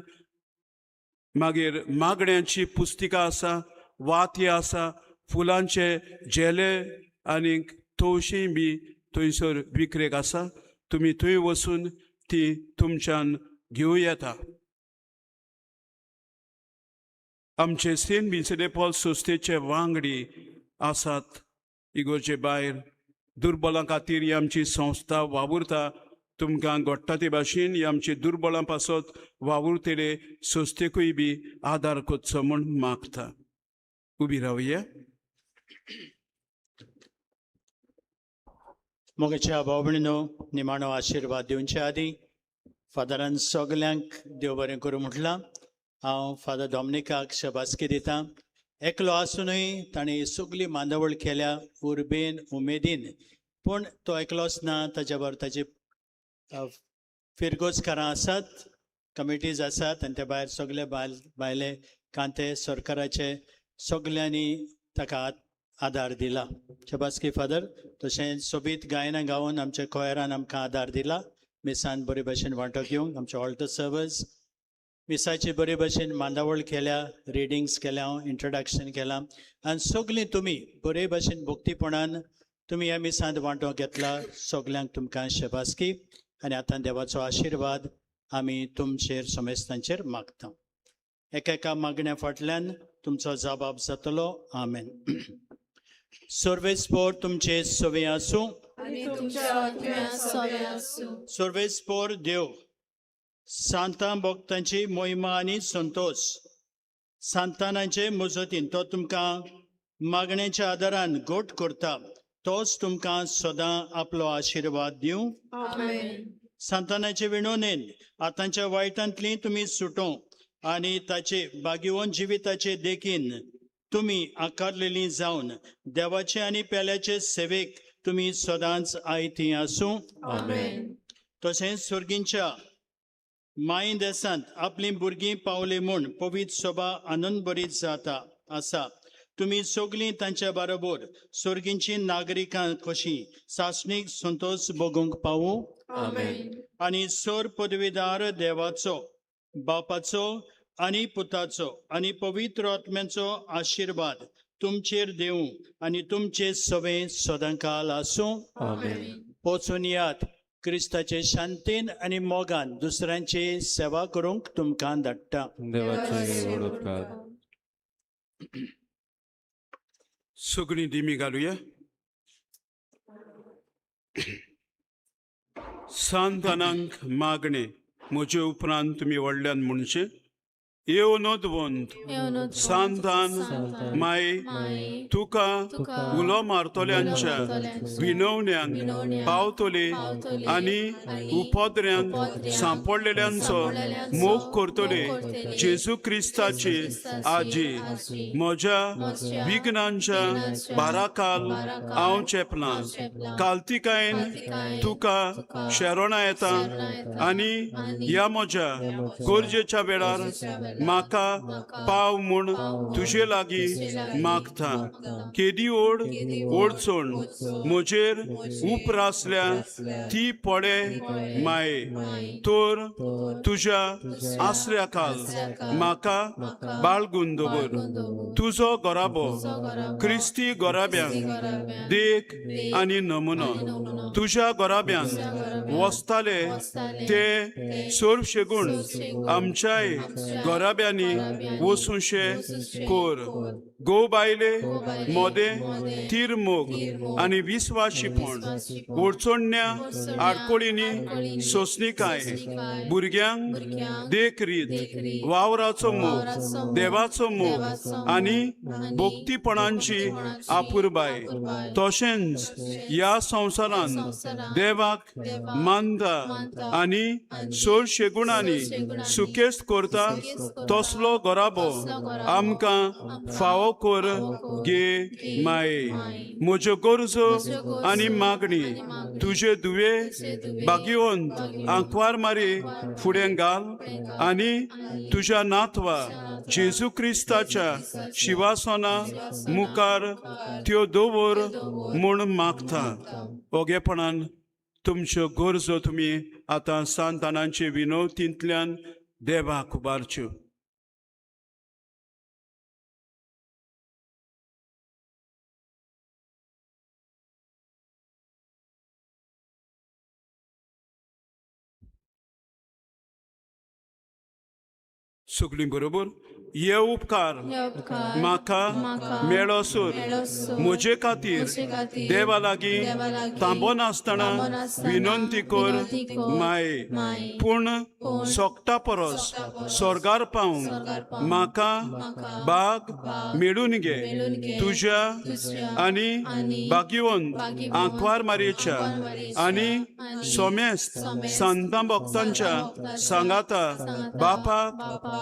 मागीर मागण्यांची पुस्तिका आसा, वाती आसा, फुलांचे झेले आनीक तवशीं बी थंयसर विक्रेक आसा. तुमी थंय वचून ती तुमच्यान घेवं येता. आमचे सेंट विन्सेंट पॉल संस्थेचे वांगडी आसात इगोर्जे भायर. दुर्बलां खातीर ही आमची संस्था वावुरता. तुमकां घडटा ते भाशेन ही आमची दुर्बलां पासत वावुरतले संस्थेकूय बी आदार करचो म्हूण मागता. उबी रावया. मोगाच्या भाव भयणीनो, निमाणो आशिर्वाद दिवचे आदीं फादरान सगल्यांक देव बरें करूं म्हटलां. हांव फादर डॉमनिकाक शबासकी दितां. एकलो आसुनूय ताणें सगली मांदावळ केल्या उर्बेन, उमेदीन. पूण तो एकलोच ना, ताच्या बरोबर ताची फिरगोजकारां आसात, कमिटीज आसात आनी ते भायर सगले बायले कांते सरकाराचे सगल्यांनी ताका आदार दिला. शबासकी फादर. तशेंच सोबीत गायनां गावन आमच्या कोयरान आमकां आदार दिला. मिसान बरे भशेन वांटो घेवंक आमचे ऑल्टर सर्वस मिसाची बरे भशेन मांदावळ केल्या, रिडींग्स केल्या, इंट्रोडक्शन केलां आनी सगलीं तुमी बरे भशेन भक्तीपणान तुमी ह्या मिसांत वांटो घेतला. सगल्यांक तुमकां शबासकी आनी आतां देवाचो आशिर्वाद आमी तुमचेर समेस्तांचेर मागता. एका एका मागण्या फाटल्यान तुमचो जबाब जातलो. आमेन. सर्वेस्पोर तुमचे सवे आसूं. आनी तुमच्या आत्म्या सोवे आसूं. सर्वेस्पोर देव सांतां भक्तांची मोहिमा आनी संतोश सांतानाचे मजतीन तो तुमकां मागण्याच्या आदारान गोट करता, तोच तुमकां सदां आपलो आशिर्वाद दिवं. आमेन. सांतानाचे विणोनेन आतांच्या वायटांतली तुमी सुटों आनी ताचे भाग्यवन जिविताचे देखीन तुमी आकारलेली जावन देवाचे आनी पेल्याचे सेवेक तुमी सदांच आयती आसूं. आमेन. तशेंच सर्गींच्या माई देसांत आपलीं भुरगीं पावली म्हूण पवित्र सभा आनंदभरीत जाता आसा. तुमी सगळीं तांच्या बरोबर सर्गींची नागरिकां कशीं सासणीक संतोश भोगूंक पावूं. आमेन. आनी सर पदवीदार देवाचो, बापाचो आनी पुताचो आनी पवित्र आत्म्याचो आशिर्वाद तुमचेर देवूं आनी तुमचे सवे सदांकाल आसूं. आमेन. पोचून यात. क्रिस्ताचे शांतीन आनी मोगान दुसऱ्यांची सेवा करूंक तुमकां धाडटा. देवाचे व्हड उपकार. सगळीं दिमी घालुया. सांतानांक मागणें म्हजे उपरांत तुमी व्हडल्यान म्हणचें. येव नोदवंत सांतान माई, तुका उलो मारतल्यांच्या विनवण्यांक पावतले आनी उपद्र्यांक सांपडलेल्यांचो मोग करतले जेजू क्रिस्ताची आजी, म्हज्या विघ्नांच्या बाराकाल हांव चेपलां. कालतिकायेन तुका शेरोणा येता आनी ह्या म्हज्या गरजेच्या वेळार म्हाका पाव म्हूण तुजे लागीं मागता. केदी ओड ओडचण म्हजेर उपरासल्या ती पळे माये, तर तुज्या आसऱ्या खाल म्हाका बाळगून दवर. तुजो गोराबो क्रिस्ती गोराब्यांक देख आनी नमुनो. तुज्या गोराब्यांक वसताले ते सोरशेगूण आमच्याय गोराब्यांनी वसुशे कोर. गो बायले मोदें तीर मोग आनी विस्वाशीपण, ओडचोडण्या आडकोळींनी सोंसणीकाय, भुरग्यांक देखरीत, वावराचो मोग, देवाचो मोग आनी भक्तीपणांची आपुरबाय, तशेंच ह्या संवसारांत देवाक मानता आनी चडशे गुणांनी सुखेस्त करता तसलो गोराबो आमकां फावो कर गे माये. म्हज्यो गरजो आनी मागणी तुजे दुवे भाग्यवंत आंकवार मारी फुडें घाल आनी तुज्या नातवा जेजू क्रिस्ताच्या शिवासना मुखार त्यो दवर म्हूण मागता. ओगेपणान तुमच्यो गरजो तुमी आतां सांतानांचे विनवतींतल्यान देवाक उबारच्यो. सगळीं बरोबर. हे उपकार म्हाका मेळोसर म्हजे खातीर देवा लागीं थांबो नासतना विनंती कर माये. पूण सोगटा परस स्वर्गार पावूंक म्हाका बाग मेळून घे. तुज्या आनी भाग्यवंत आंकवार मारयेच्या आनी सोमेस्त सांतां भक्तांच्या सांगाता बापाक,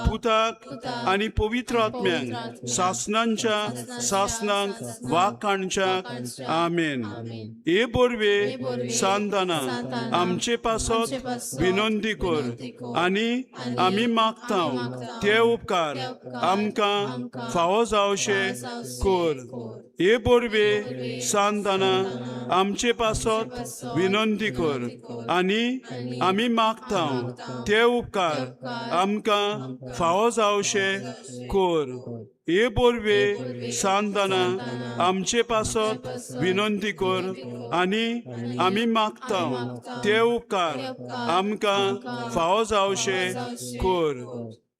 पुताक आनी पवित्र आत्म्यांक सासनांच्या सासनांक वाखाणच्याक. आमेन. हे बोरवे सांताना आमचे पासत विनंती कर आनी आमी मागता ते उपकार आमकां फावो जावशे कर. हे बोरवे सांताना आमचे पासत विनंती कर आनी आमी मागता ते उपकार आमकां फावो जावशे कर. हे बोरवे सांताना आमचे पासत विनंती कर आनी आमी मागता ते उपकार आमकां फावो जावशे कर.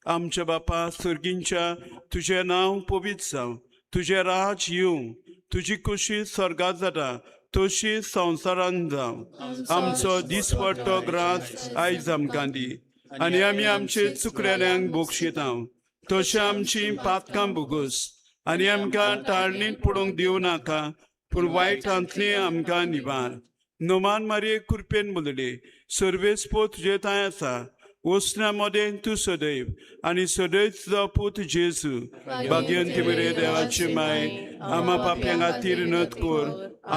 आमच्या बापा सर्गींच्या तुजें नांव पवित्र जावं, तुजें राज येवं, तुजी कुशी स्वर्गात जाता तशी संवसारांत जावं. आमचो दिसपट्टो ग्रास आयज आमकां दी आनी आमी आमचे चुकलेल्यांक बक्षिता तशें आमची पातकां भोगोस आनी आमकां टाळणीत पडूंक दिवं नाका, पूण वायटांतली आमकां निवार. नोमान मारये कृपेन मुलली सर्वेस्पो तुजे थांय आसा, वसण्या मदें तूं सदैव आनी सदैव तुजो पूत जेजू भाग्यंती मरे देवाची माय आमा पापयां खातीर नत कर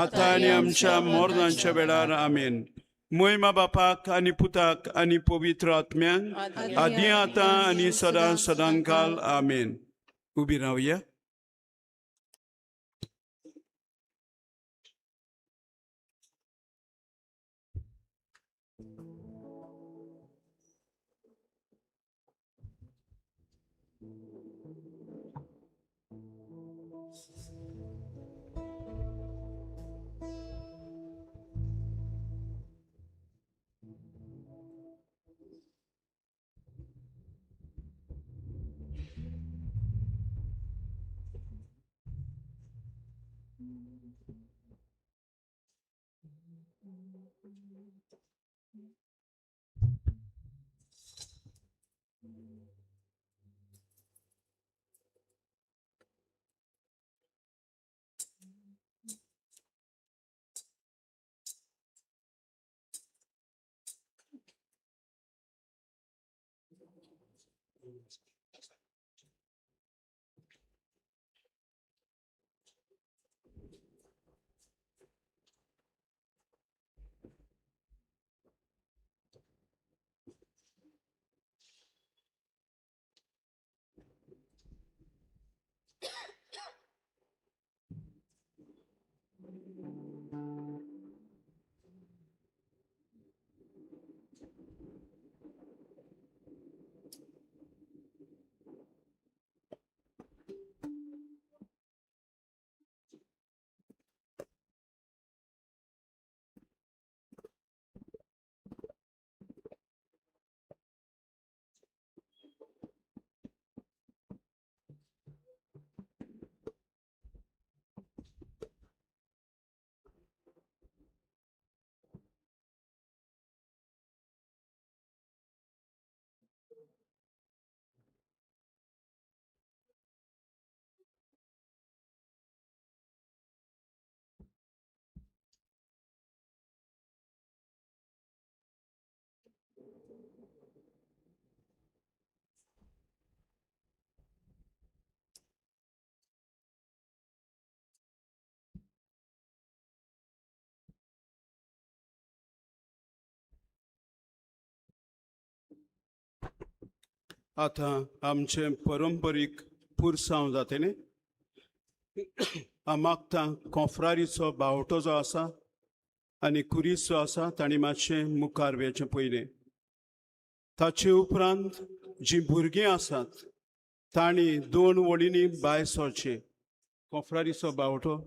आतां आनी आमच्या मरणाच्या वेळार. आमेन. मोयमा बापाक आनी पुताक आनी पवित्र आत्म्याक आदी आतां आनी सदां सदांकाल. आमेन. उबी रावया. आतां आमचें परंपरीक पुरसांव जातलें. हांव मागता कोंफ्रारीचो बावटो जो आसा आनी कुरीस जो आसा तांणी मातशें मुखार वेचें पयलें. ताचे उपरांत जीं भुरगीं आसात तांणी दोन वळींनी भायर सरचें. कोंफ्रारीचो बावटो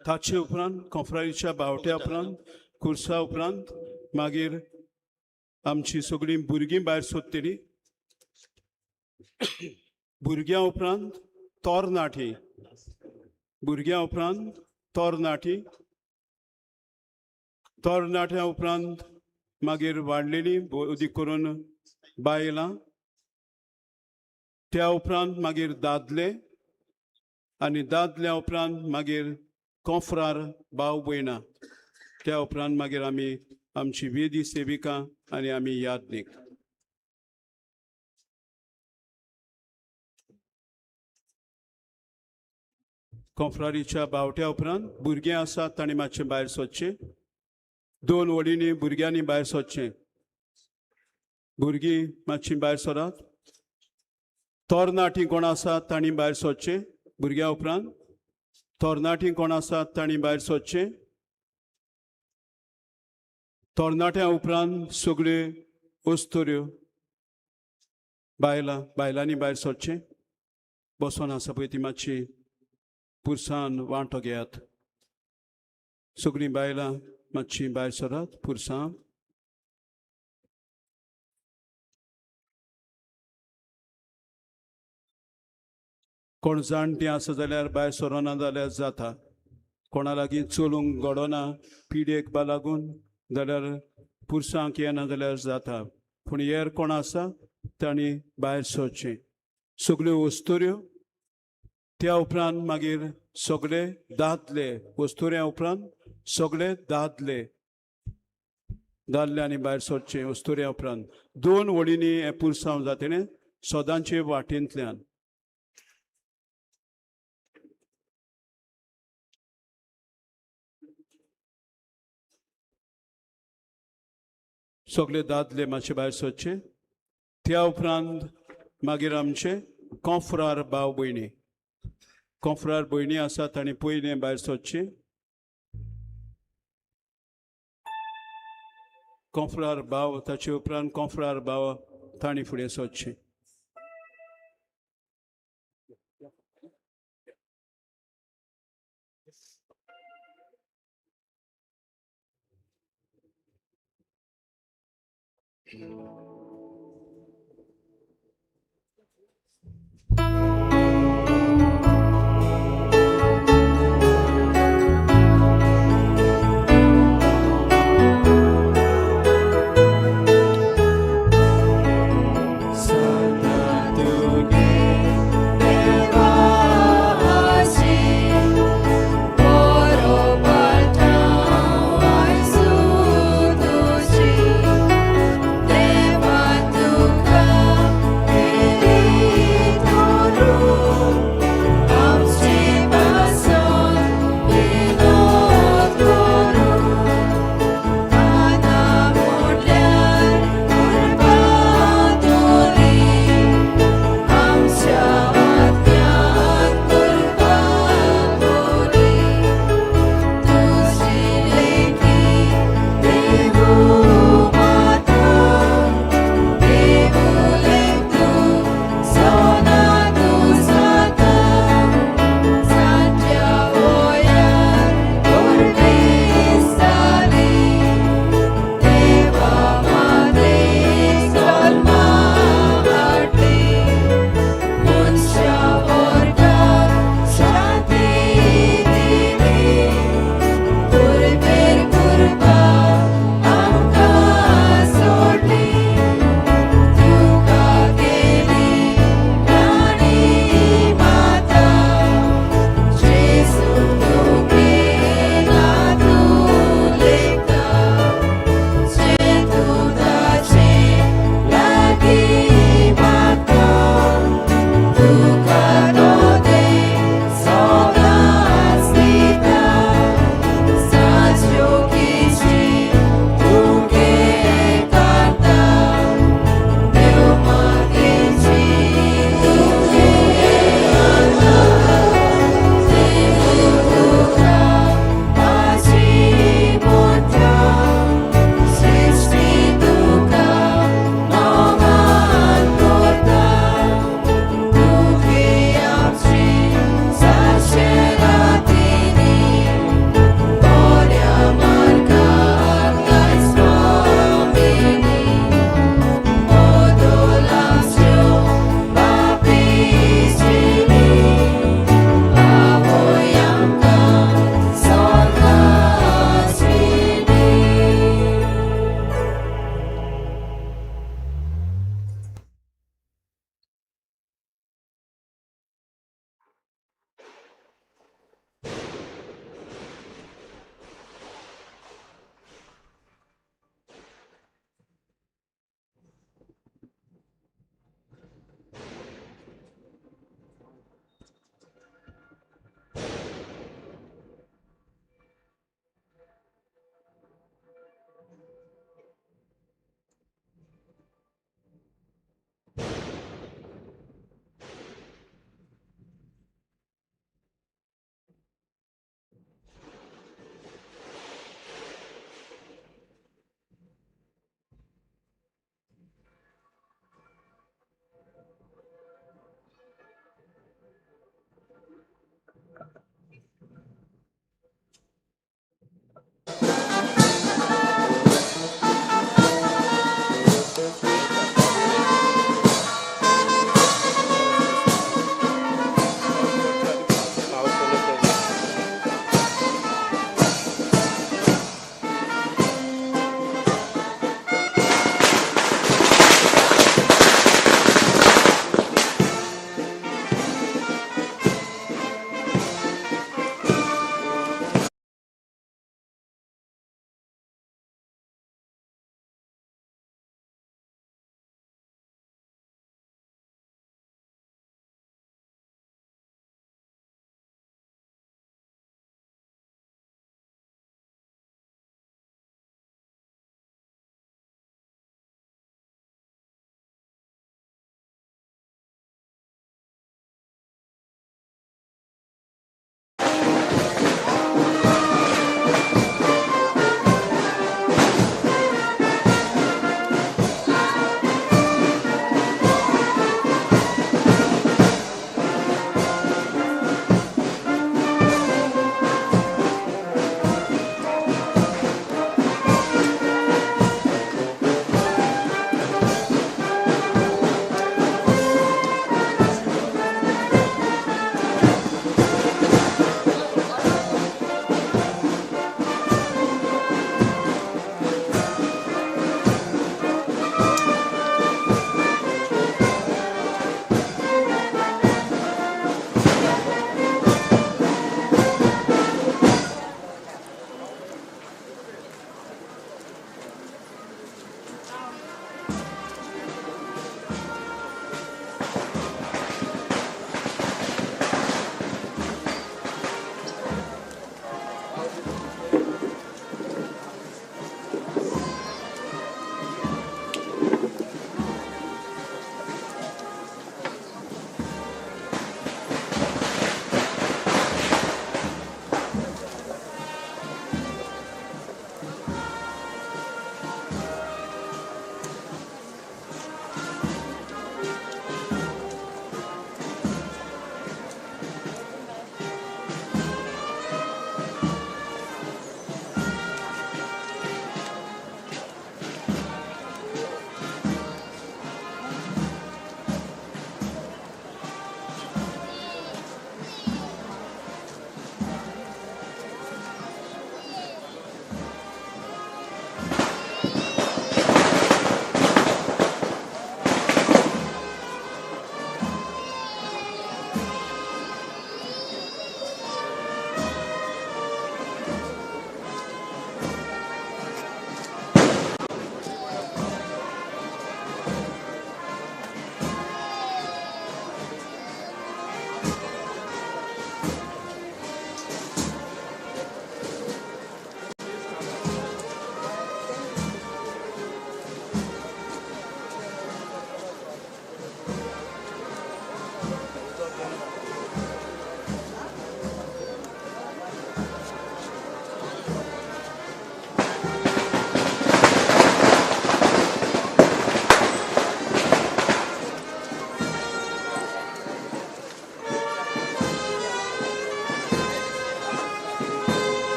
ताचे उपरांत कोंफ्रारीच्या बावट्या उपरांत कुर्सा उपरांत मागीर आमची सगळीं भुरगीं भायर सोदतलीं. भुरग्यां उपरांत तरणाटीं, भुरग्यां उपरांत तरणाटीं, तरणाट्यां उपरांत मागीर वाडलेलीं अदीक करून बायलां, त्या उपरांत मागीर दादले आनी दादल्या उपरांत मागीर कोंफ्रार भाव भयणां, त्या उपरांत मागीर आमी आमची वेदी सेविका आनी आमी यादनीक. कोंफ्रारीच्या बावट्या उपरांत भुरगीं आसात तांणी मातशें भायर सोदचें. दोन वळींनी भुरग्यांनी भायर सोदचें. भुरगीं मातशीं भायर सरात. तरणाटीं कोण आसात तांणी भायर सोदचें. भुरग्यां उपरांत तरणाटीं कोण आसात तांणी भायर सोदचें. तरणाट्यां उपरांत सगळ्यो अस्तुऱ्यो बायलां, बायलांनी भायर सोदचें. बसोन आसा पळय ती मातशी पुरसान वांटो घेयात. सगळीं बायलां मातशीं भायर सरात पुरसां. कोण जाणटीं आसा जाल्यार भायर सरोना जाल्यार जाता. कोणा लागीं चलूंक घडोना पिडयेक बा लागून जाल्यार पुरसांक येना जाल्यार जाता, पूण हेर कोण आसा तांणी भायर सरचें. सगल्यो वस्तुऱ्यो त्या उपरांत मागीर सगळे दादले वस्तुऱ्या उपरांत सगळे दादले दादल्यांनी भायर सरचें. वस्तुऱ्या उपरांत दोन वळींनी हें पुरसांव जातलें सदांचे वाटेंतल्यान. सगळे दादले मातशे भायर सरचे. त्या उपरांत मागीर आमचे कोंफ्रार भाव भयणी, कोंफ्रार भयणी आसा तांणी पयलें भायर सरचें. कोंफ्रार भाव ताचे उपरांत कोंफ्रार भाव तांणी फुडें सरचें. देवाची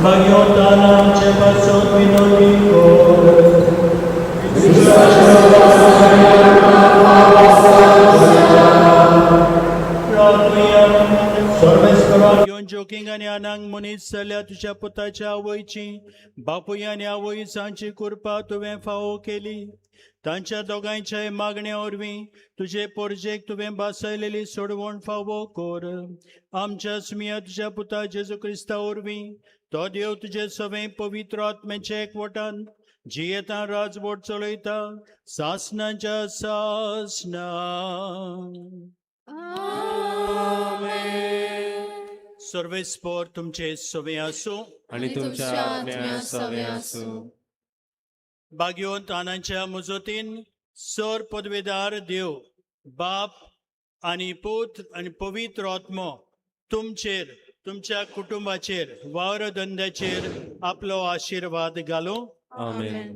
भाग्योत आना आमचे पासून विनोदी कर. सर्वेस्परा जोकिंग आनी आनांग मनीस जाल्या तुज्या पुताच्या आवयची बापूय आनी आवय जांची कृपा तुवें फावो केली तांच्या दोगांयच्याय मागण्या वरवीं तुजे पोरजेक तुवें बासयलेली सोडवण फावो कर. आमच्या स्मिया तुज्या पुता जेजू क्रिस्ता वरवीं तो देव तुजे सवें पवित्र आत्म्याच्या एकवटान जियेता राजवट चलयता सासनाच्या सासना. सर्वेस्पर तुमचे सवे आसूं आनी तुमच्या आत्म्या सवे आसूं. भाग्यवंत आनांच्या मुजोतीन सर पदवेदार देव बाप आनी पूत आनी पवित्र आत्मो तुमचेर तुमच्या कुटुंबाचेर वावर धंद्याचेर आपलो आशिर्वाद घालूं. आमेन.